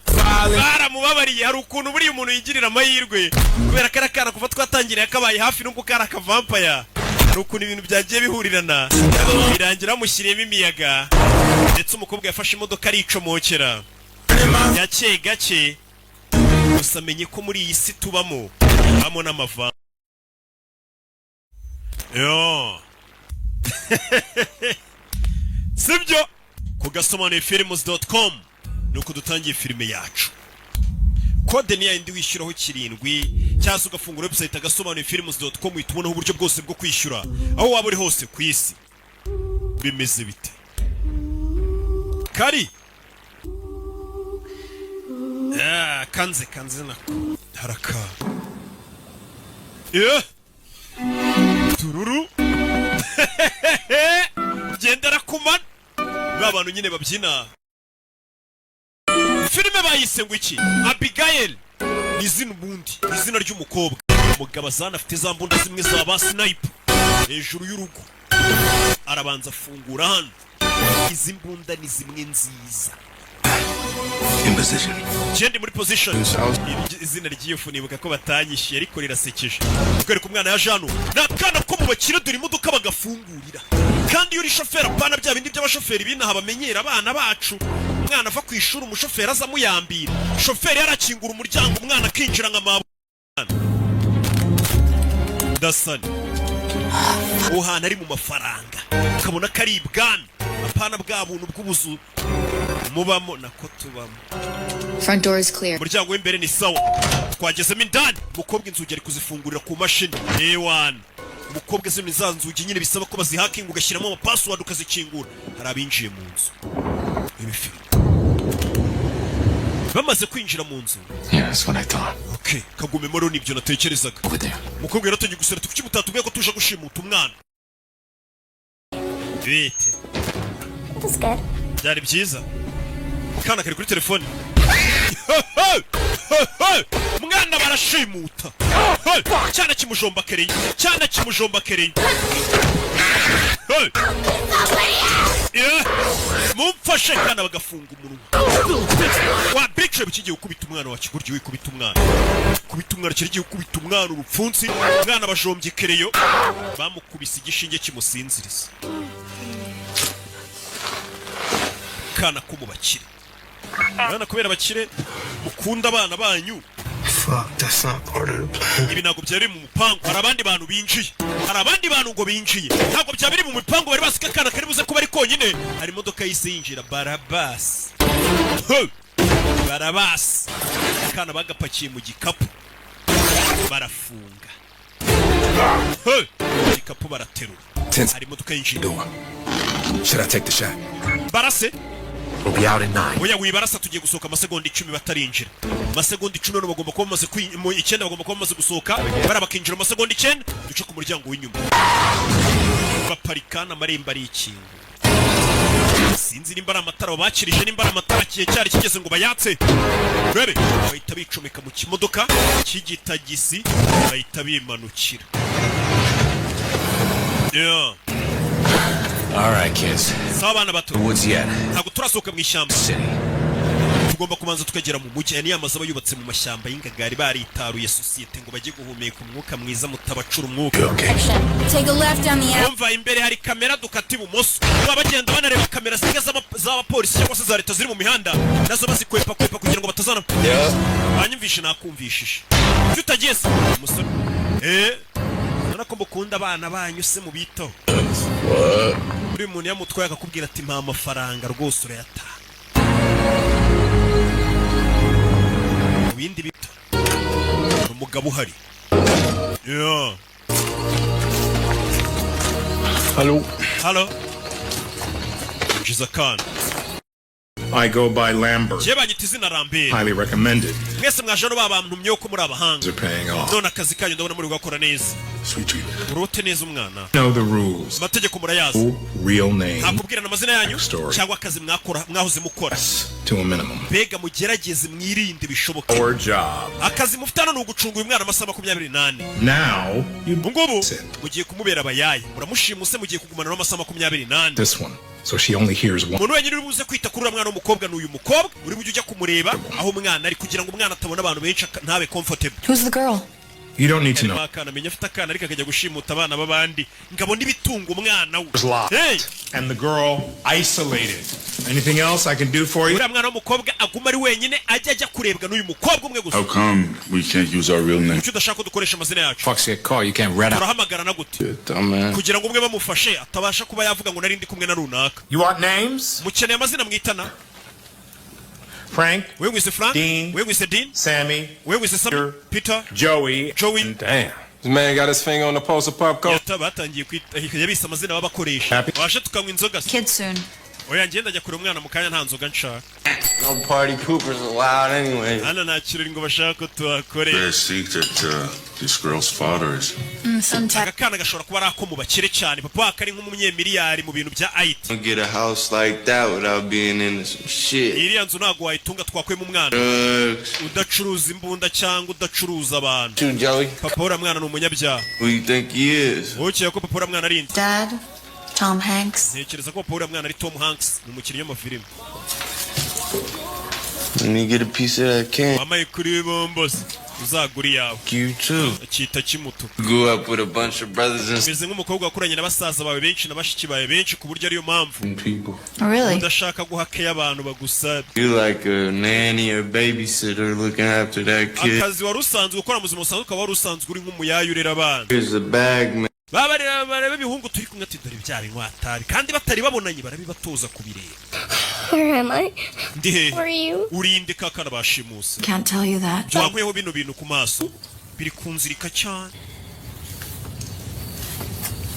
baramubabariye. Hari ukuntu buriya umuntu yigirira amahirwe kubera kariya kana kuva twatangiriye akabaye hafi, nubwo kari akavampire. Hari ukuntu ibintu byagiye bihurirana birangira bamushyiriyemo imiyaga. Ndetse umukobwa yafashe imodoka aricomokera gake gake. Gusa amenye ko muri iyi si tubamo habamo n'amava yo, sibyo? Ku gasobanuye films.com ni uko dutangiye filime yacu. Kode ni yayindi wishyuraho 7, cyangwa se ugafungura website agasobanuye films.com, uhita ubonaho uburyo bwose bwo kwishyura aho waba uri hose ku isi. Bimeze bite kari? Ah, kanze kanze nako haraka. Eh! Tururu gendera kumana ba bantu nyine babyina. Filime bayise ngo iki? Abigail ni izina, ubundi ni izina ry'umukobwa. Umugabo azana afite za mbunda zimwe za ba sniper hejuru y'urugo. Arabanza afungura hano. Izi mbunda ni zimwe nziza. In position. Gende muri position. Izina ry'iyo fu nibuka ko batanyishyuye, ariko rirasekeje. Kwereka umwana yaje hano ni akana ko mu bakire. Dore imodoka bagafungurira. Kandi iyo uri shoferi, apana bya bindi by'abashoferi b'inaha bamenyera abana bacu. Umwana ava ku ishuri, umushoferi aza amuyambira. Shoferi yarakingura umuryango, umwana akinjira nka mabu dasani. Uwo hantu ari mu mafaranga, ukabona ko ari ibwami, apana bwa buntu bw'ubuzu mubamo, nako tubamo. Front door is clear. Umuryango w'imbere ni sawa, twagezemo indani. Umukobwa inzugi ari kuzifungurira ku mashini. Ewana, umukobwa zino ni za nzugi nyine bisaba ko bazihakinga, ugashyiramo amapassword ukazikingura. Hari abinjiye mu nzu. Ibi filime bamaze kwinjira mu nzu. Yeah, that's what I thought. Okay, kagumemo rero, nibyo natekerezaga. Over there. Umukobwa yaratangiye gusera ati: "Kuki mutatubwiye ko tuje gushimuta umwana?" Bite? It was good. Byari byiza. Kana kari kuri telefone. Mwana barashimuta. Cyana kimujomba kereye, cyana kimujomba kereye. Yeah. Mumfashe! Kana bagafunga umunwa wa bice. Kigiye gukubita umwana wa kigoryi. Wikubita umwana, kubita umwana kiri giye gukubita umwana urupfunsi. Umwana bajombye kereyo, bamukubise igishinge kimusinziriza. Kana ko mu bakire, mwana, kubera abakire mukunda abana banyu. Fuck, that's not part of the plan. Ibi ntabwo byari mu mupangu. Hari abandi bantu binjiye, hari abandi bantu ngo binjiye. Ntabwo byaba biri mu mipangu. Bari bazi ko akana kari buze kuba ari konyine. Hari imodoka yahise yinjira. Barabasi. Hey! Barabasi. Akana bagapakiye mu gikapu, barafunga. Hey! Igikapu baraterura. Ten Hari imodoka yinjiye. door. Should I take the shot? Barase. We'll be out in 9. Oya, wibarasa, tugiye gusohoka amasegonda 10 batarinjira. Amasegonda 10 none bagomba kuba bamaze 9 bagomba kuba bamaze gusohoka, bariya bakinjira mu masegonda 9. Duce ku muryango w'inyuma, baparika n'amarembo arikinga. Sinzi nimba ari amatara babakirije, nimba ari amatara kiye cyari kigeze ngo bayatse rebe. Bahita bicomeka mu kimodoka cy'igitagisi, bahita bimanukira. Yeah. All right, kids. Sawa abana bato. The woods yet. Ntabwo turasohoka mu ishyamba. City. Tugomba kubanza tukagera mu mujyi. Aya niyo amazu aba yubatse mu mashyamba y'ingagari, baritaruye sosiyete ngo bajye guhumeka umwuka mwiza, mutabacura umwuka. Take a left down the alley. Umva, imbere hari kamera, dukata ibumoso. Baba bagenda banareba kamera zimwe z'abapolisi cyangwa se za leta ziri mu mihanda, nazo bazikwepa kwepa kugira ngo batazana. Banyumvishe, nakumvishije icyo utagiye se umusore. Urabona ko mukunda abana banyu se, mubitaho. Buri muntu yamutwaye akakubwira ati: "Mpa amafaranga", rwose urayatanga. Mu bindi bito hari umugabo uhari. Yeah. Hello. Halo, injiza akana. I go by Lambert. Njyewe banyita izina Lambert. Highly recommended. Mwese mwaje hano babantumye ko muri abahanga. Are paying off. None akazi kanyu ndabona muri gukora neza. Sweet treat. Urote neza umwana. Know the rules. Amategeko murayazi. No real name Nta kubwirana amazina yanyu Story. cyangwa akazi mwakora, mwahoze mukora. to a minimum. Mbega mugerageze mwirinde bishoboka. Our job. Akazi mufite hano ni ugucunga uyu mwana amasaha 24. Now you Ubu ngubu mugiye kumubera abayaya, muramushimuse, mugiye kugumana n'amasaha 24. this one, so she only hears one. Umuntu wenyine uri buze kwita kuri uriya mwana w'umukobwa ni uyu mukobwa uri bujye ujya kumureba aho umwana ari, kugira ngo umwana atabona abantu benshi ntabe comfortable. Who's the girl? You don't need to know. Harimo akana, amenya afite akana, ariko akajya gushimuta abana b'abandi ngabona ibitunga umwana we. Was locked. Hey! And the girl isolated. Anything else I can do for you? Uriya mwana w'umukobwa aguma ari wenyine, ajya kurebwa n'uyu mukobwa umwe gusa. How come we can't use our real name? Kuki udashaka ko dukoresha amazina yacu? Fuck's get caught, you can't rat out. Turahamagarana gute? Dumbass. Kugira ngo umwe bamufashe atabasha kuba yavuga ngo nari ndi kumwe na runaka. You want names? Mukeneye amazina mwitana? Frank, We wise Frank. Dean, We wise Dean. Sammy, We wise Sammy, Peter, Joey, Joey. Damn. This man got his finger on the pulse of pop culture. Yata batangiye kwita, yabise amazina babakoresha. Happy. Waje tukanywa inzoga se? Kids soon. Oya, ngenda njya kure umwana mu kanya, nta nzoga nshaka. No party poopers allowed anyway. Hano nta kirori ngo bashaka ko tuhakorera. They think that this girl's father is Some type. Aka kana gashobora kuba ari ako mu bakire cyane, papa wako ari nk'umunyemiliyari mu bintu bya IT. Don't get a house like that without being into some shit. Iriya nzu ntabwo wayitunga, twakuyemo umwana, Drugs. udacuruza imbunda cyangwa udacuruza abantu. Too, Joey. Papa uriya mwana ni umunyabyaha. Who you think he is? Wowe ukeka ko papa uriya mwana ari nde? Dad, Tom Hanks. Ntekereza ko papa uriya mwana ari Tom Hanks, ni umukinnyi w'amafilime. Let me get a piece of that candy. Wamaye kuri bombose, uzagura iyawe. You too. Akita kimutuku. Grew up with a bunch of brothers and Umeze nk'umukobwa wakuranye na basaza bawe benshi na bashiki bawe benshi, ku buryo ariyo mpamvu people. Really? udashaka guha keya abantu bagusaba. You like a nanny or babysitter looking after that kid. Akazi wari usanzwe ukora mu buzima busanzwe, ukaba wari usanzwe uri nk'umuyaya urera abana. Here's a bag, man. Baba bareba bareba ibihungu turi kumwe, ati: "Dore bya binywatabi", kandi batari babonanye, barabibatoza kubireba. Where am I? Ndi hehe? Who are you? Urinde kakana bashimuse? Can't tell you that. Wankuyeho bino bintu ku maso, biri kunzirika cyane.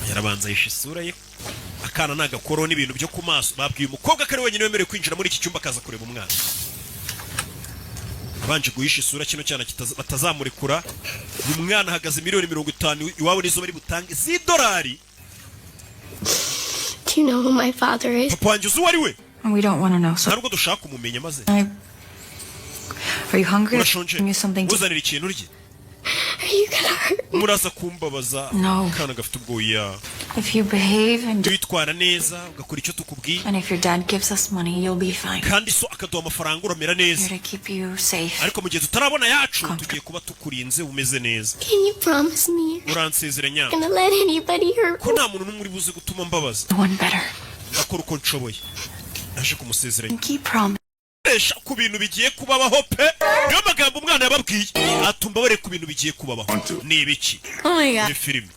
Yarabanza yishe isura ye, akana ni agakoro n'ibintu byo ku maso. Babwiye umukobwa ko ari wenyine wemerewe kwinjira muri iki cyumba akaza kureba umwana. Abanje guhisha isura kino cyana batazamurekura. Uyu mwana ahagaze miliyoni 50, iwabo nizo bari butange z'idolari. Do you know who my father is? Papa wanjye uzi uwo ari we? We don't want to know. So, Nta nubwo dushaka kumumenya maze. Are you hungry? Urashonje? Bring you something to Uzanira ikintu urye? Are you gonna hurt me? Muraza kumbabaza? No. Akana gafite ubwoya. If you behave and do, Witwara neza, ugakora icyo tukubwiye, and if your dad gives us money, you'll be fine. kandi so akaduha amafaranga, uramera neza. Here to keep you safe. Ariko mu gihe tutarabona yacu, tugiye kuba tukurinze, umeze neza. Can you promise me you're Uransezeranya gonna let anybody hurt ko me? nta muntu n'umwe uri buze gutuma mbabaza? One better. Ndakora uko nshoboye, naje kumusezeranya. Keep promise. Koresha ku bintu bigiye kubabaho pe, niyo magambo umwana yababwiye, atumva ku bintu bigiye kubabaho ni ibiki. Oh my God. Ni filime.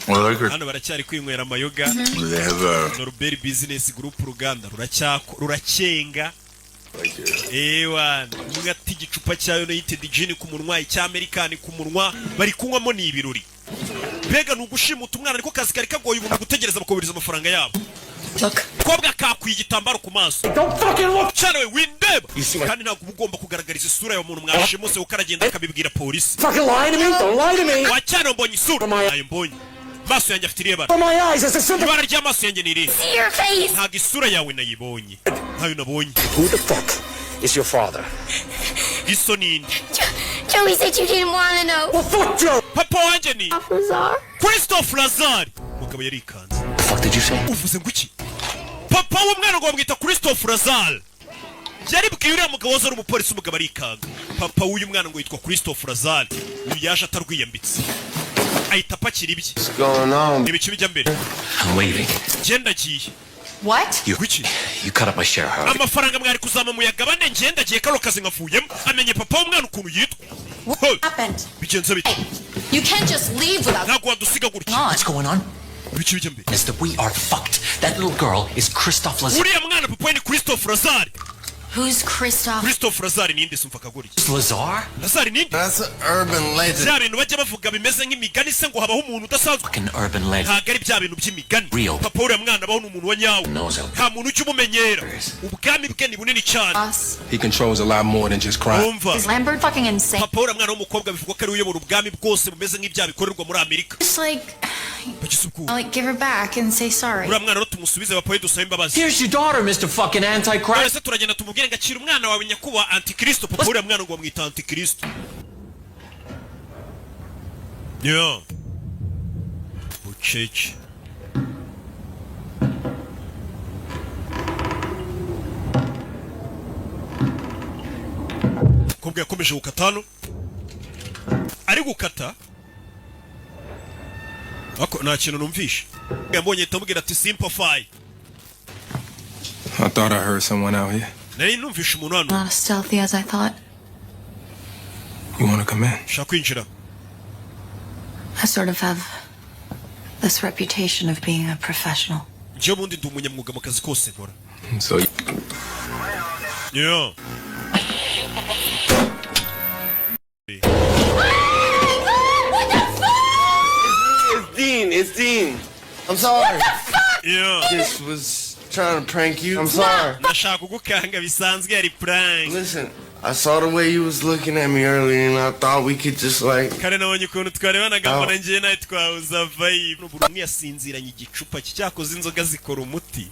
Well, like Hano baracyari kwinywera amayoga. They have a Norbert Business Group, uruganda ruracyako ruracenga. Ewa, umwe ati igicupa cya United Gin ku munwa, icya American ku munwa, bari kunywamo, ni ibirori. Mbega ni ugushimuta umwana, ariko kazi kari kagoye. Ubu ni ugutegereza bakohereza amafaranga yabo. Look. Kobwa kakwiye igitambaro ku maso. Don't fucking look! Cyane we, windeba. Kandi ntabwo uba ugomba kugaragariza isura yawe umuntu mwashimuse, kuko aragenda akabibwira polisi. Fucking lie to me! Don't lie to me! Wa cyane, mbonye isura nayo, mbonye maso yanjye afite irihe bara? My eyes, it's a simple. Ibara ry'amaso yanjye ni irihe? See your face. Ntabwo isura yawe nayibonye, ntayo nabonye. Who the fuck is your father? Iso ninde? Joey said you didn't want to know. Well, fuck Joe! Papa wanjye ni Lazar. Christophe Lazar. Umugabo yarikanze. The fuck did you say? Uvuze ngo iki? Papa w'umwana ngo bamwita Christophe Lazar. Yaribwiye uriya mugabo waza ari umupolisi. Umugabo arikanga. Papa w'uyu mwana ngo yitwa Christophe Lazar. Uyu yaje atarwiyambitse, ahita apakira ibye. What's going on? Ibice bijya mbere. I'm leaving. Ngenda agiye. What? You, Kuki? you cut up my share, Harvey. Amafaranga mwari kuzama muyagabane, ngenda agiye, kano kazi nkavuyemo. Amenye papa w'umwana ukuntu yitwa. What happened? Bigenze bite? You can't just leave without Ntabwo wadusiga gutya. on. What's going on? Ibice bijya mbere Is that we are fucked. That little girl is Christophe Lazar. Uriya mwana papa we ni Christophe Lazar. Who's Christoph? Christophe Lazar ninde? Sumva akagoryi. Lazar? Lazar ninde? That's an urban legend. Bya bintu bajya bavuga bimeze nk'imigani se, ngo habaho umuntu udasanzwe. Fucking urban legend. Ntabwo ari bya bintu by'imigani. Real. Papa uriya mwana abaho ni umuntu wa nyawo. Knows how. Nta muntu ujya umumenyera, ubwami bwe ni bunini cyane. Us. He controls a lot more than just crime. Umva. Is Lambert fucking insane? Papa uriya mwana w'umukobwa bivugwa ko ari we uyobora ubwami bwose bumeze nk'ibyaha bikorerwa muri Amerika. Just like, Bagize ubwoba. like give her back and say sorry. Uriya mwana rero tumusubize papa we, dusabe imbabazi. Here's your daughter, Mr. Fucking Antichrist. None se turagenda tumubwire ngo akira umwana wawe, nyakubahwa antikristo? Papa uriya mwana ngo bamwita antikristo. Yeah. Bucece. Umukobwa yakomeje gukata hano, ari gukata ariko nta kintu numvishe. Yambonye ahita amubwira ati simplify. I thought I heard someone out here. Nari numvishe umuntu hano. Not as stealthy as I thought. You want to come in? Ushaka kwinjira? I sort of have this reputation of being a professional. Njyewe ubundi ndi umunyamwuga mu kazi kose nkora. So Yeah. It's Dean. It's Dean. I'm sorry. Yeah. Just was trying to prank you. I'm sorry. Ndashaka kugukanga bisanzwe, yari prank. Listen, I saw the way you was looking at me earlier, and I thought we could just like. Kare nabonye ukuntu twarebanaga, Oh. mbona njyewe nawe twahuza vibe. Buri umwe yasinziranye igicupa cye. Cyakoze inzoga zikora umuti,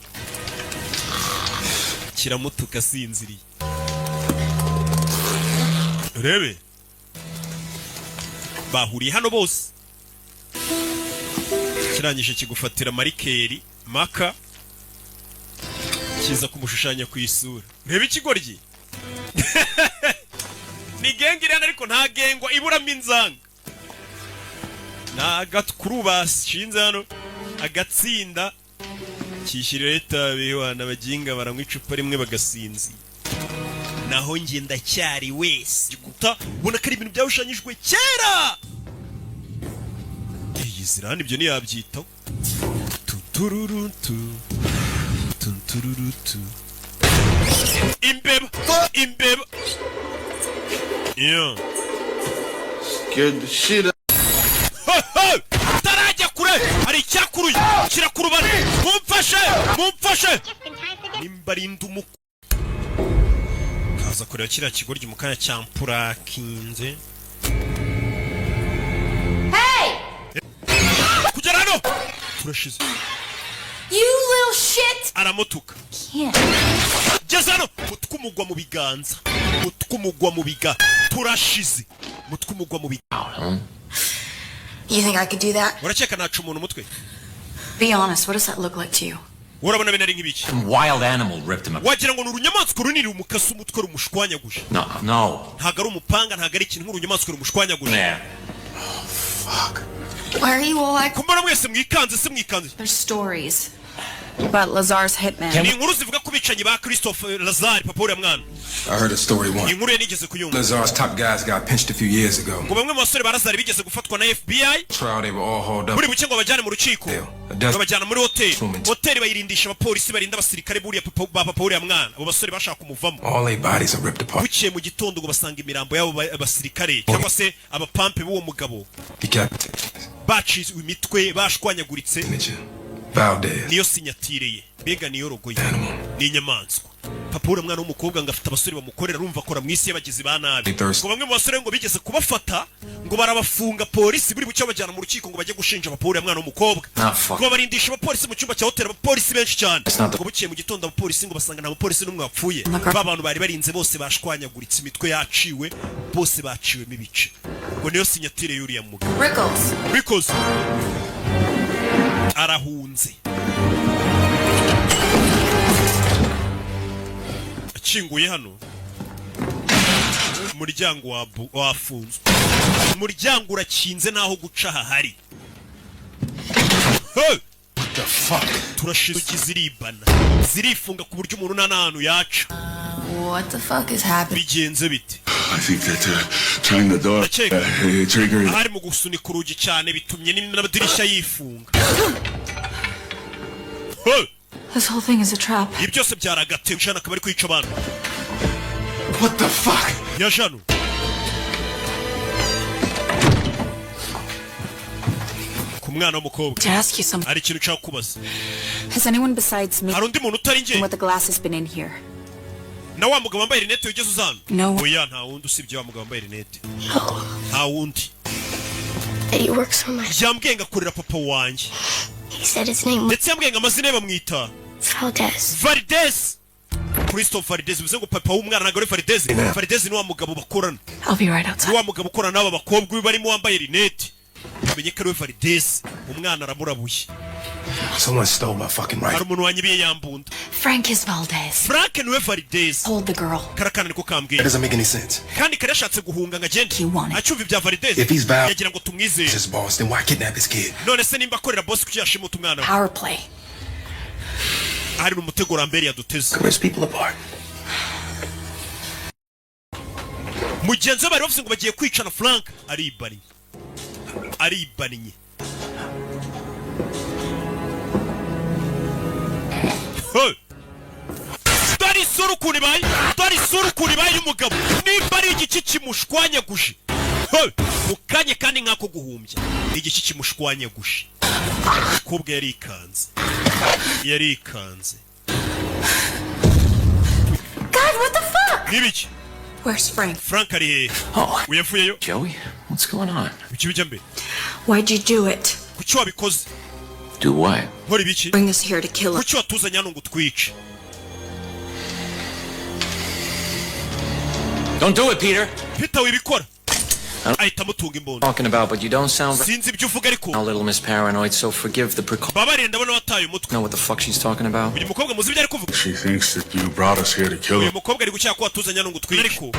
kiramutuka asinziriye. Urebe bahuriye hano bose, kirangije kigufatira marker maka kiza kumushushanya ku isura. Urebe ikigoryi ni gang iri hano, ariko nta gengwa iburamo inzanga. Ni agakuru bashinze hano, agatsinda kishyiriraho itabi. Wana baginga baranywa icupa rimwe bagasinzira, naho njye ndacyari wese. Gikuta ubona ko ari ibintu byashushanyijwe kera. Iyi zirani ibyo ntiyabyitaho. Tutururutu tutururutu, imbeba, imbeba, yeah. Scared the shit out. Utarajya kure hari icyakuruye kirakurubana. Mumfashe, mumfashe, nimba ari umuku kaza kureba kiriya kigoryi mu kanya cyampurakinze. Hey! Kugera hano turashize. You little shit! Aramutuka. Can't. Geze hano mutwe umugwa mu biganza, mutwe umugwa mu biga, turashize, mutwe umugwa mu biganza. You think I could do that? Urakeka naca umuntu umutwe? Be honest, what does that look like to you? Urabona bene ari nk'ibiki? Some wild animal ripped him up. Wagira ngo ni urunyamaswa runini rumukase umutwe, rumushwanyaguje. No, no. Ntabwo ari umupanga, ntabwo ari ikintu, nk'urunyamaswa rumushwanyaguje. There. Why are you all like? Kumbona mwese mwikanze se, mwikanze? There's stories about Lazar's hitman. Ni inkuru zivuga ku bicanyi ba Christophe Lazare, papa uriya mwana. I heard a story once. Inkuru ye nigeze kuyumva. Lazar's top guys got pinched a few years ago. Ngo bamwe mu basore ba Lazare bigeze gufatwa na FBI. Trial, they were all hauled up. Buri buke ngo babajyane mu rukiko, babajyana muri hoteli, hoteli bayirindisha abapolisi barinda abasirikare buriya papa, ba papa uriya mwana. Abo basore bashaka kumuvamo. All their bodies are ripped apart. Buciye mu gitondo ngo basanga imirambo y'abo basirikare cyangwa se abapampe b'uwo mugabo Decapitations. baciwe imitwe, bashwanyaguritse. Signature. Valdez. Niyo signature ye, mbega niyo logo ye, ni inyamaswa. Papa uriya mwana w'umukobwa ngo afite abasore bamukorera, arumva akora mu isi y'abagizi ba nabi. Thirsty. Ngo bamwe mu basore ngo bigeze kubafata, ngo barabafunga, polisi buri bucyo babajyana mu rukiko ngo bajye gushinja papa uriya mwana w'umukobwa. Ah, fuck. Ngo barindisha abapolisi mu cyumba cya hoteli, abapolisi benshi cyane. It's not the- Ngo bukeye mu gitondo abapolisi ngo basanga nta mupolisi n'umwe wapfuye, ba bantu bari barinze bose bashwanyaguritse, imitwe yaciwe, bose baciwemo ibice. Ngo niyo signature y'uriya mugabo. Rickles. Bikoze arahunze, akinguye hano umuryango wafunzwe, umuryango urakinze, n'aho guca hahari. Hey! What the fuck? Turashize, inzugi ziribana, zirifunga ku buryo umuntu nta n'ahantu yaca. What the fuck is happening? Bigenze bite? I think that trying the door Ndakeka triggered. ahari mu gusunika urugi cyane bitumye n'amadirishya yifunga. Hey! This whole thing is a trap. Ibi byose byari agatego, jana akaba ari kwica abantu. What the fuck? Ya jano ku mwana w'umukobwa. To ask you something. Hari ikintu nshaka kubaza. Has anyone besides me Hari undi muntu utari njye with the glasses been in here? na wa mugabo wambaye rinete wigeze uza hano? No. Oya, nta wundi usibye wa mugabo wambaye rinete, nta wundi. That he works for my. Yambwiye ngo akorera papa wanjye. He said his name was Ndetse yambwiye ngo amazina ye bamwita Valdez. Valdez, Christophe Valdez. Bivuze ngo papa w'umwana ntabwo ari Valdez. Valdez ni wa mugabo bakorana. I'll be right outside. Ni wa mugabo ukorana n'aba bakobwa barimo wambaye rinete, umenye ko ari we Valdez. Umwana aramurabuye. Someone stole my fucking Hari rifle. umuntu wanyibiye yambunda. Frank is Valdez. Frank niwe Valdez. Hold the girl. Karakana niko kambwiye. That doesn't make any sense. Kandi kari yashatse guhunga ngo agende acyumva ibya Valdez. If he's Val- Yagira ngo tumwizere. His boss, then why kidnap his kid? None se nimba akorera boss, kuki yashimuta umwana we? Power play. Hari umutego Rambert yaduteze. Rip people apart. Mugenzi we bari bavuze ngo bagiye kwicana, Frank aribaniye, aribaniye. Hey! Dore isura ukuntu ibaye, dore isura ukuntu ibaye y'umugabo, nimba ari igiki kimushwanyaguje. Hey! Mu kanya kandi nk'ako guhumbya, igiki kimushwanyaguje. Umukobwa yarikanze, yarikanze. God, what the fuck? N'ibiki? Where's Frank? Frank ari hehe? Uyavuyeyo. Joey, what's going on? Ibiki bijya mbere? Why'd you do it? Kuki wabikoze? Do what? Nkora ibiki? Bring us here to kill us. Kuki watuzanye hano ngo utwice? Don't do it, Peter. Peter, wibikora. Ahita amutunga imbunda. Talking about, but you don't sound Sinzi ibyo uvuga ariko. a little Miss Paranoid, so forgive the precaution. Babarire, ndabona wataye umutwe. Know what the fuck she's talking about? Uyu mukobwa muzi ibyo ari kuvuga? She thinks that you brought us here to kill Uyu her. mukobwa ari gukeka ko watuzanye hano ngo utwice, ariko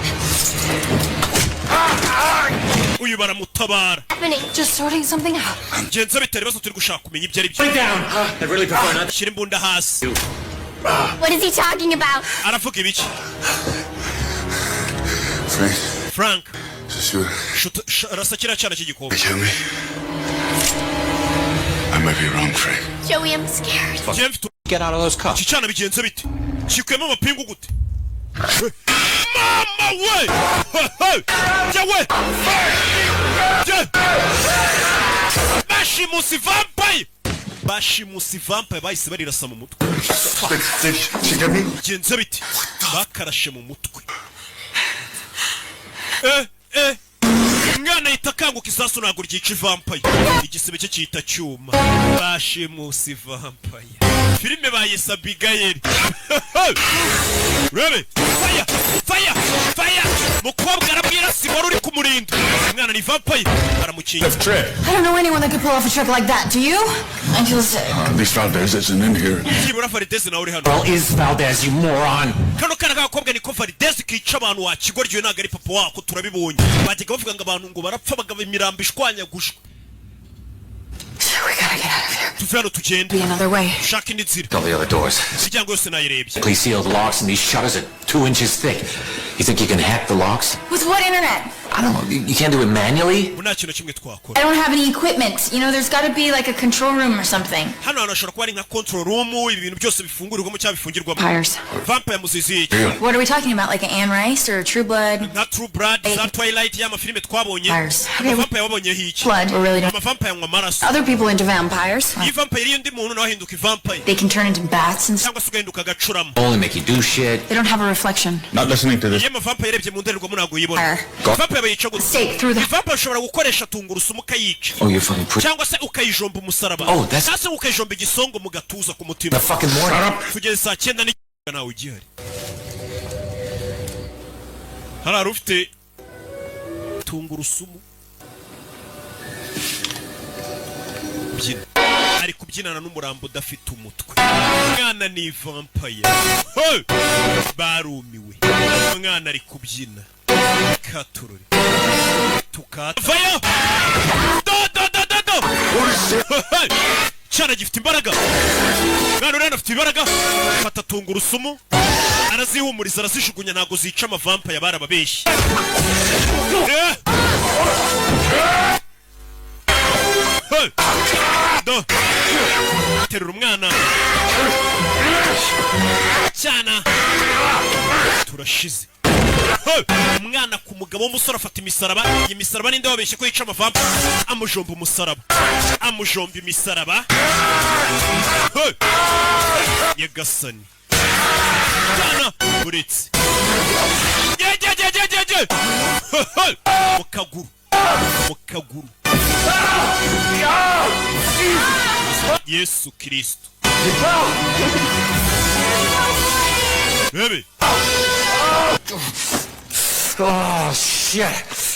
uyu baramutabara. Happening. Just sorting something out. Genza bitera ibibazo, turi gushaka kumenya ibyo ari byo. I'd really prefer not. Shyira imbunda hasi. What is he talking about? Aravuga ibiki? Frank, Frank. just shoot. Rasa kiriya cyana cy'igikobwa. Kill me. I might be wrong, Frank. Joey, I'm scared. Njyewe mfite Get out of those cuffs. iki cyana bigenze bite? Kikuyemo amapingu gute? Mama we! Jyewe Jye! Bashimusi vampire, bashimusi vampire bahise barirasa mu mutwe. She got me? Bigenze bite? Bakarashe mu mutwe. Eh eh, umwana ahita akanguka. Isasu ntabwo ryica ivampire, igisebe cye cyita cyuma. Bashimusi vampire, filime bayise Abigayeli. Rebe faya faya faya, mukobwa arabwira wari uri kumurinda umwana ni vampire, aramukingira. Trick. I don't know anyone that could pull off a trick like that, do you? I feel sick. At least Valdez isn't in here. Byibura Valdez nawe uri hano. Well, is Valdez, you moron. Kano kana k'agakobwa niko Valdez kica abantu wa kigoryi, ntabwo ari papa wako. Turabibonye, bajyaga bavuga ngo abantu ngo barapfa bagaba imirambo ishwanyagushwa. We gotta get out of here. Tuve hano tugende. Be another way. Shaka indi nzira. All the other doors. Imiryango yose nayirebye. Please seal the locks, and these shutters are 2 inches thick. You think you can hack the locks? With what internet? I don't know. You can't do it manually? Ubu nta kintu na kimwe twakora. I don't have any equipment. You know, there's got to be like a control room or something. Hano hantu hashobora kuba ari nka control room, ibi bintu byose bifungurirwamo cyangwa bifungirwamo. Vampires. Vampire muzizi iki? What are we talking about? Like an Anne Rice or True Blood? Nka True Blood, za Twilight, y'amafilime twabonye. Vampires. Amavampire wabonyeho iki? Blood. We really don't. Amavampire anywa amaraso. Other people into vampires. Iyo vampire iriyo undi muntu, nawe ahinduka ivampire. They can turn into bats and stuff. Cyangwa se ugahinduka agacuramo. Only make you do shit. They don't have a reflection. Not listening to this. Iyo amavampire yarebye mu ndorerwamo ntabwo yibona. Fire. Vampire bayica gute? Stake through the. Vampire ushobora gukoresha tungurusumu ukayica. Oh, you're fucking pretty. Cyangwa se ukayijomba umusaraba. Oh, that's- Cyangwa se ukayijomba igisongo mu gatuza, ku mutima. The fucking morning. Tugeze saa cyenda nawe ugihari hari ufite tungurusumu. Byina, ari kubyinana n'umurambo udafite umutwe. Umwana ni vampire. Hey! Barumiwe, umwana ari kubyina katurore tukavayo. Do do do do do. Hey! Cyana gifite imbaraga, mwana uriya afite imbaraga. Fata tungurusumu, arazihumuriza, arazijugunya, ntabwo zica amavampire, barababeshye. Eh! Hey! Do terura umwana cyana, turashize. Hey! Umwana ku mugabo w'umusore afata imisaraba. Iyi misaraba ninde wabeshye ko yica amavampire? Amujomba umusaraba, amujomba imisaraba. Hey! Nyagasani, cyana uretse ye. Hey! Mu kaguru, mu kaguru. Yesu Kristo, bebe. Oh, shit.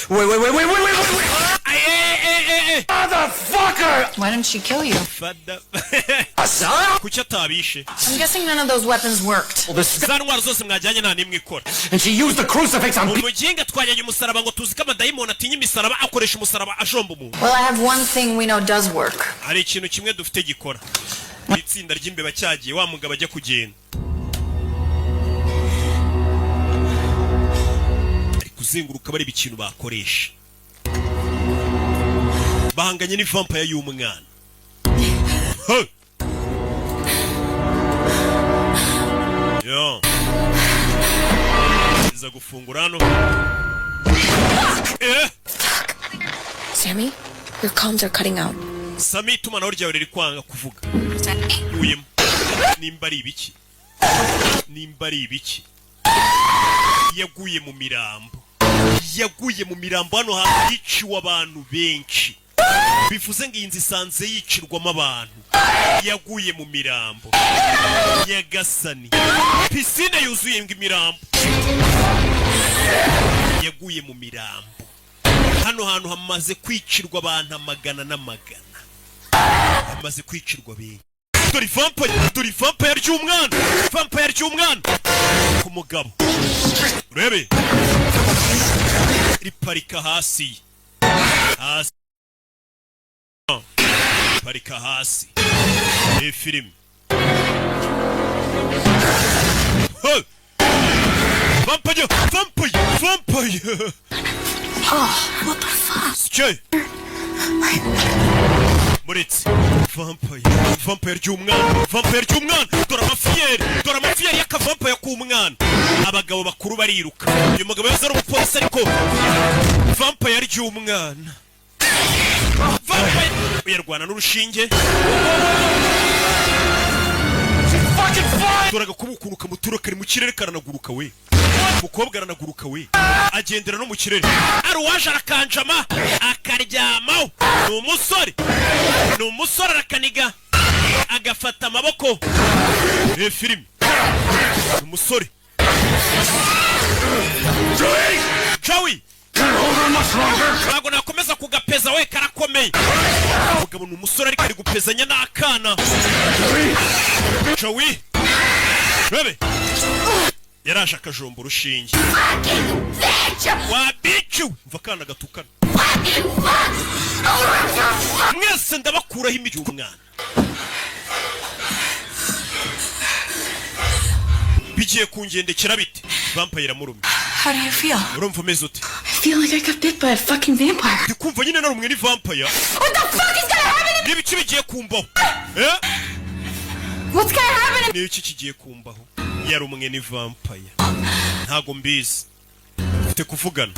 Wait, wait, wait, wait, wait, wait, wait, wait. Ay, eh, eh, eh, eh. Motherfucker! Why didn't she kill you? Fada. Kuki atabishe? I'm guessing none of those weapons worked. Za ntwaro zose mwajyanye nta n'imwe ikora. And she used the crucifix on people. Umuginga, twajyanye umusaraba ngo tuzi ko amadayimoni atinya imisaraba, akoresha umusaraba ajomba umuntu. Well, I have one thing we know does work. Hari ikintu kimwe dufite gikora. Itsinda ry'imbeba cyagiye, wa mugabo ajya kugenda ari kuzenguruka bareba ikintu bakoresha bahanganye n'ivampire y'umwana. Hey! Yo. Iza gufungura hano. Eh! Sammy, your comms are cutting out. Sami, itumanaho ryawe riri kwanga kuvuga. Uyemo nimba ari ibiki, nimba ari ibiki. Yaguye mu mirambo, yaguye mu mirambo. Hano hantu hiciwe abantu benshi, bivuze ngo iyi nzu isanze yicirwamo abantu. Yaguye mu mirambo. Nyagasani, pisine yuzuye ngo imirambo. Yaguye mu mirambo. Hano hantu hamaze kwicirwa abantu amagana n'amagana, hamaze kwicirwa benshi. Dore vampire, dore vampire ry'umwana, vampire ry'umwana ku mugabo. Urebe, riparika hasi, hasi, parika hasi. Iyi filime. Hey! Vampire, vampire, vampire. Oh, what the fuck? Sike muretse vampire, vampire ry'umwana, vampire ry'umwana. Dore amafiyeri, dore amafiyeri y'akavampire k'umwana. Abagabo bakuru bariruka. Uyu mugabo yahoze ari umupolisi, ariko vampire ry'umwana, vampire uyarwana n'urushinge. Dore agakuba ukuntu kamutura, kari mu kirere, karanaguruka we. Umukobwa aranaguruka we, agendera no mu kirere. Ari uwaje arakanjama akaryamaho. Ni umusore, ni umusore, arakaniga agafata amaboko. Reba filime, ni umusore Joey. Ntabwo nakomeza kugapeza we, karakomeye. Umugabo ni umusore ariko ari gupezanya n'akana. Joey, rebe, yaraje akajomba urushinge. Wabiciwe, mva akana gatukana. Mwese ndabakuraho imitwe umwana. Bigiye kungendekera bite? Vampire iramurumye. How do you feel? Urumva umeze ute? I feel like I got bit by a fucking vampire. Ndi kumva nyine narumwe ni vampire. What the fuck is gonna happen to N'ibiki bigiye kumbaho, eh? What's gonna happen to N'iki kigiye kumbaho? Yarumwe ni vampire, ntago mbizi. Mfite kuvugana,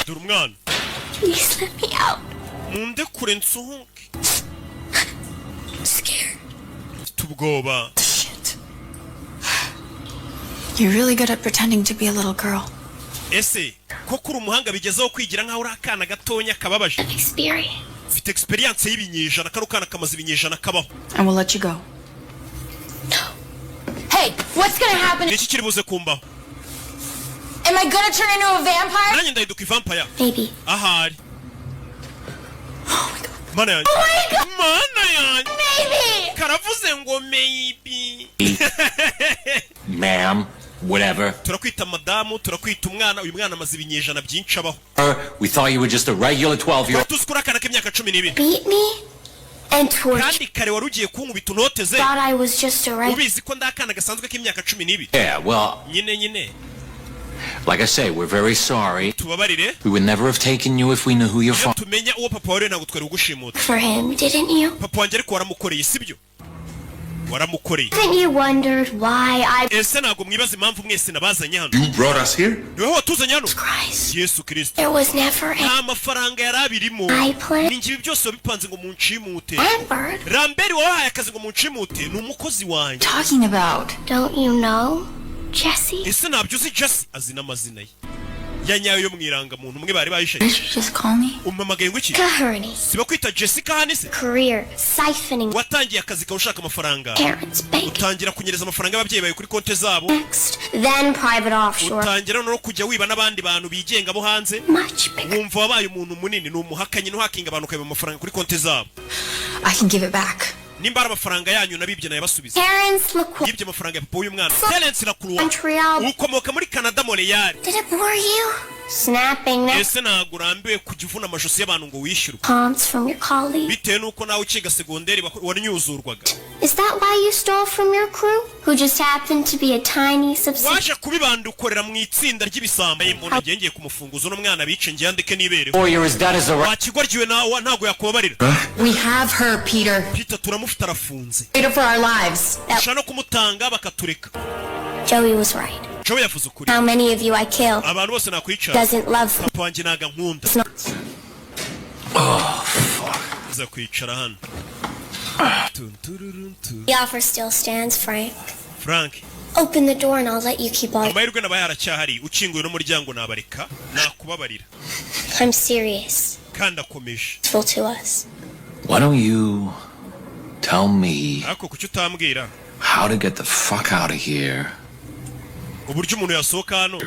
dore umwana. Please let me out. Munde kure nsohoke. I'm scared. Mfite ubwoba. Shit. You're really good at pretending to be a little girl. Ese koko uri umuhanga bigezeho kwigira nkaho uri akana gatonya kababaje? Experience. Mfite experience y'ibinyejana, kano kana kamaze ibinyejana kabaho. And we'll let you go. Hey, what's gonna happen? Ni iki kiri buze kumbaho? Am I gonna turn into a vampire? Nanjye ndahinduka ivampire? Maybe. Ahari, mana yanjye! Oh my God! Mana yanjye! Maybe! Karavuze ngo maybe. Ma'am, whatever. Turakwita madamu, turakwita umwana. Uyu mwana amaze ibinyejana byinshi abaho. We thought you were just a regular 12 year Twari tuzi ko uri akana k'imyaka 12. Beat me and torture. Kandi kare wari ugiye kunkubita unoteze. Thought I was just a regular. Ubizi ko ndi akana gasanzwe k'imyaka 12. Yeah, well, Nyine nyine. like I say, we're very sorry. Tubabarire. We would never have taken you if we knew who your Iyo father. tumenya uwo papa wawe, ntabwo twari kugushimuta. For him, didn't you? Papa wanjye ariko waramukoreye, sibyo? Waramukoreye. Haven't you wondered why I Ese ntabwo mwibaza impamvu mwese nabazanye hano? You brought us here? Niwe watuzanye hano? Christ? Yesu Kirisito! There was never any Nta mafaranga yari abirimo. I plan. Ni njye ibi byose wabipanze ngo munshimute. Lambert, Ramberi wabahaye akazi ngo munshimute ni umukozi wanjye. Talking about. don't you know, Jesse? Ese ntabyo uzi, Jesse? Azi n'amazina ye ya nyayo yo mu irangamuntu, umwe bari bahishe. Did you just call me? Umpamagaye ngo iki? Kaherney. Siba kwita Jessica hani se? Career siphoning Watangiye akazi kawe ushaka amafaranga. parents' bank Utangira kunyereza amafaranga y'ababyeyi bawe kuri konti zabo. next, then private offshore. Utangira no kujya wiba n'abandi bantu bigenga bo hanze. Much bigger. Wumva wabaye umuntu munini, ni umuhakanyi n'uhakinga abantu ukabiba amafaranga kuri konti zabo. I can give it back. Nimba ari amafaranga yanyu nabibye, nayabasubiza. Terence LaCroix. Yibye amafaranga ya papa w'uyu mwana, Terence Lacroix. Montreal. Ukomoka muri Canada, Montreal. Did it bore you? Snapping neck Ese ntabwo urambiwe kujya uvuna amajosi y'abantu ngo wishyurwe? taunts from your colleagues. Bitewe n'uko nawe ukiga segonderi wanyuzurwaga. Is that why you stole from your crew? Who just happened to be a tiny subsidiary Waje kubibanda ukorera mu itsinda ry'ibisambo. Mbona ngiye ngiye kumufunguza uno mwana bice, ngiye andike nibereho. Or as dead as a rat. Wakigoryiwe nawe, ntabwo yakubabarira. We have her, Peter. Peter, turamufite, arafunze. Peter for our lives. Ushobora no kumutanga bakatureka. Joey was right. Joe yavuze ukuri. How many of you I killed Abantu bose nakwicara. doesn't love Papa wanjye ntago ankunda. Uza kwicara hano. Tun, tururun, tu. The offer still stands, Frank. Frank. Open the door and I'll let you keep all. Amahirwe nabaye aracyahari. Ukinguye n'umuryango nabareka, nakubabarira. I'm serious. Kandi akomeje. Useful to us. Why don't you tell me Ariko kuki utambwira how to get the fuck out of here? uburyo umuntu yasohoka hano,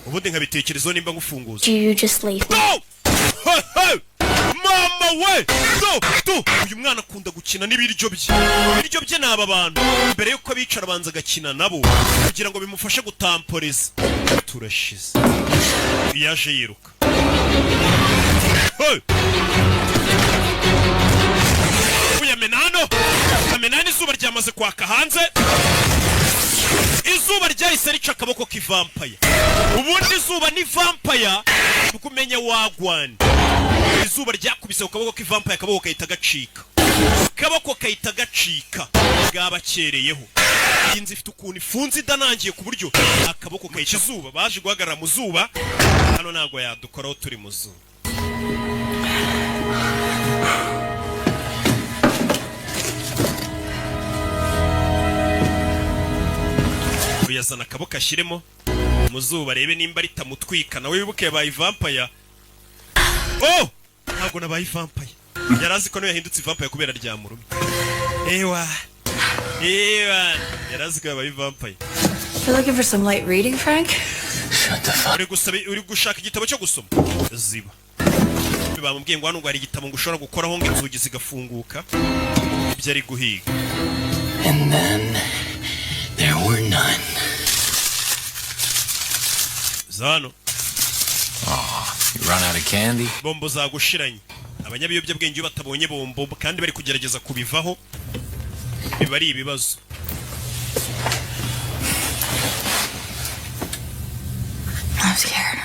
ubundi nkabitekerezaho nimba ngufunguza? Do you just leave me? No! Hey, hey! Mama we, do do! Uyu mwana akunda gukina n'ibiryo bye. Ibiryo bye ni aba bantu. Mbere yuko abicara abanza agakina nabo kugira ngo bimufashe gutamporeza. Turashize. Yaje yiruka. Hey! Uyamena hano, amena hano. Izuba ryamaze kwaka hanze, izuba ryahise rica akaboko k'ivampire. Ubundi izuba ni vampire, ubwo umenya wagwana. Izuba ryakubise ku kaboko k'ivampire, akaboko kahita gacika, akaboko kahita gacika. Bwabakereyeho. Iyi nzu ifite ukuntu ifunze, idanangiye, ku buryo akaboko kayica izuba. Baje guhagarara mu zuba hano, ntabwo yadukoraho turi mu zuba. Uyazana akaboko ashyiremo mu zuba, arebe nimba ritamutwika. Nawe wibuke yabaye vampire. Oh, ntabwo nabaye vampire. Yari azi ko nawe yahindutse vampire kubera ryamurumye. Ewa ewa, yari azi ko yabaye vampire. You're looking for some light reading, Frank? Uri gusaba, uri gushaka igitabo cyo gusoma? Ziba. Bamubwiye ngo hano ngo hari igitabo ngo ushobora gukoraho ngo inzugi zigafunguka. Ibyo ari guhiga. And then there were none. Za hano. You run out of candy? Bombo zagushiranye. Abanyabiyobyabwenge iyo batabonye bombo kandi bari kugerageza kubivaho, biba ari ibibazo. I'm scared.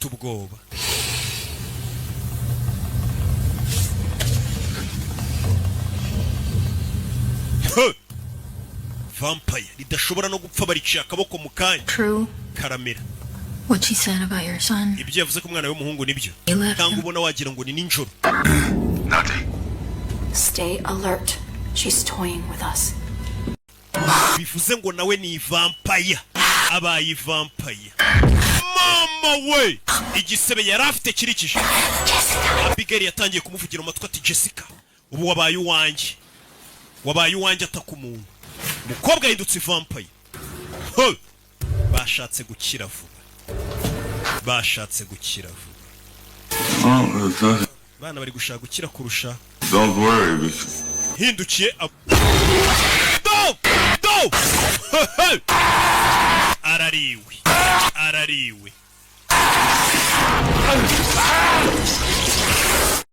Mfite ubwoba. Huh! Vampire ridashobora no gupfa, bariciye akaboko mu kanya. True. Karamera. What she said about your son. Ibyo yavuze ko umwana w'umuhungu nibyo? He left Cyangwa him. ubona wagira ngo ni nijoro. Stay alert. She's toying with us. Bivuze ngo nawe ni vampire, abaye vampire. Mama we, igisebe yari afite kirikije. Abigail yatangiye kumuvugira mu matwi ati: "Jessica, ubu wabaye uwanjye, wabaye uwanjye." Ataka umuntu, umukobwa yahindutse vampire. Ho! Bashatse gukira vuba, bashatse gukira vuba. Oh, there's nothing. Abana bari gushaka gukira kurusha. Don't worry, because Hindukiye do do arariwe, arariwe.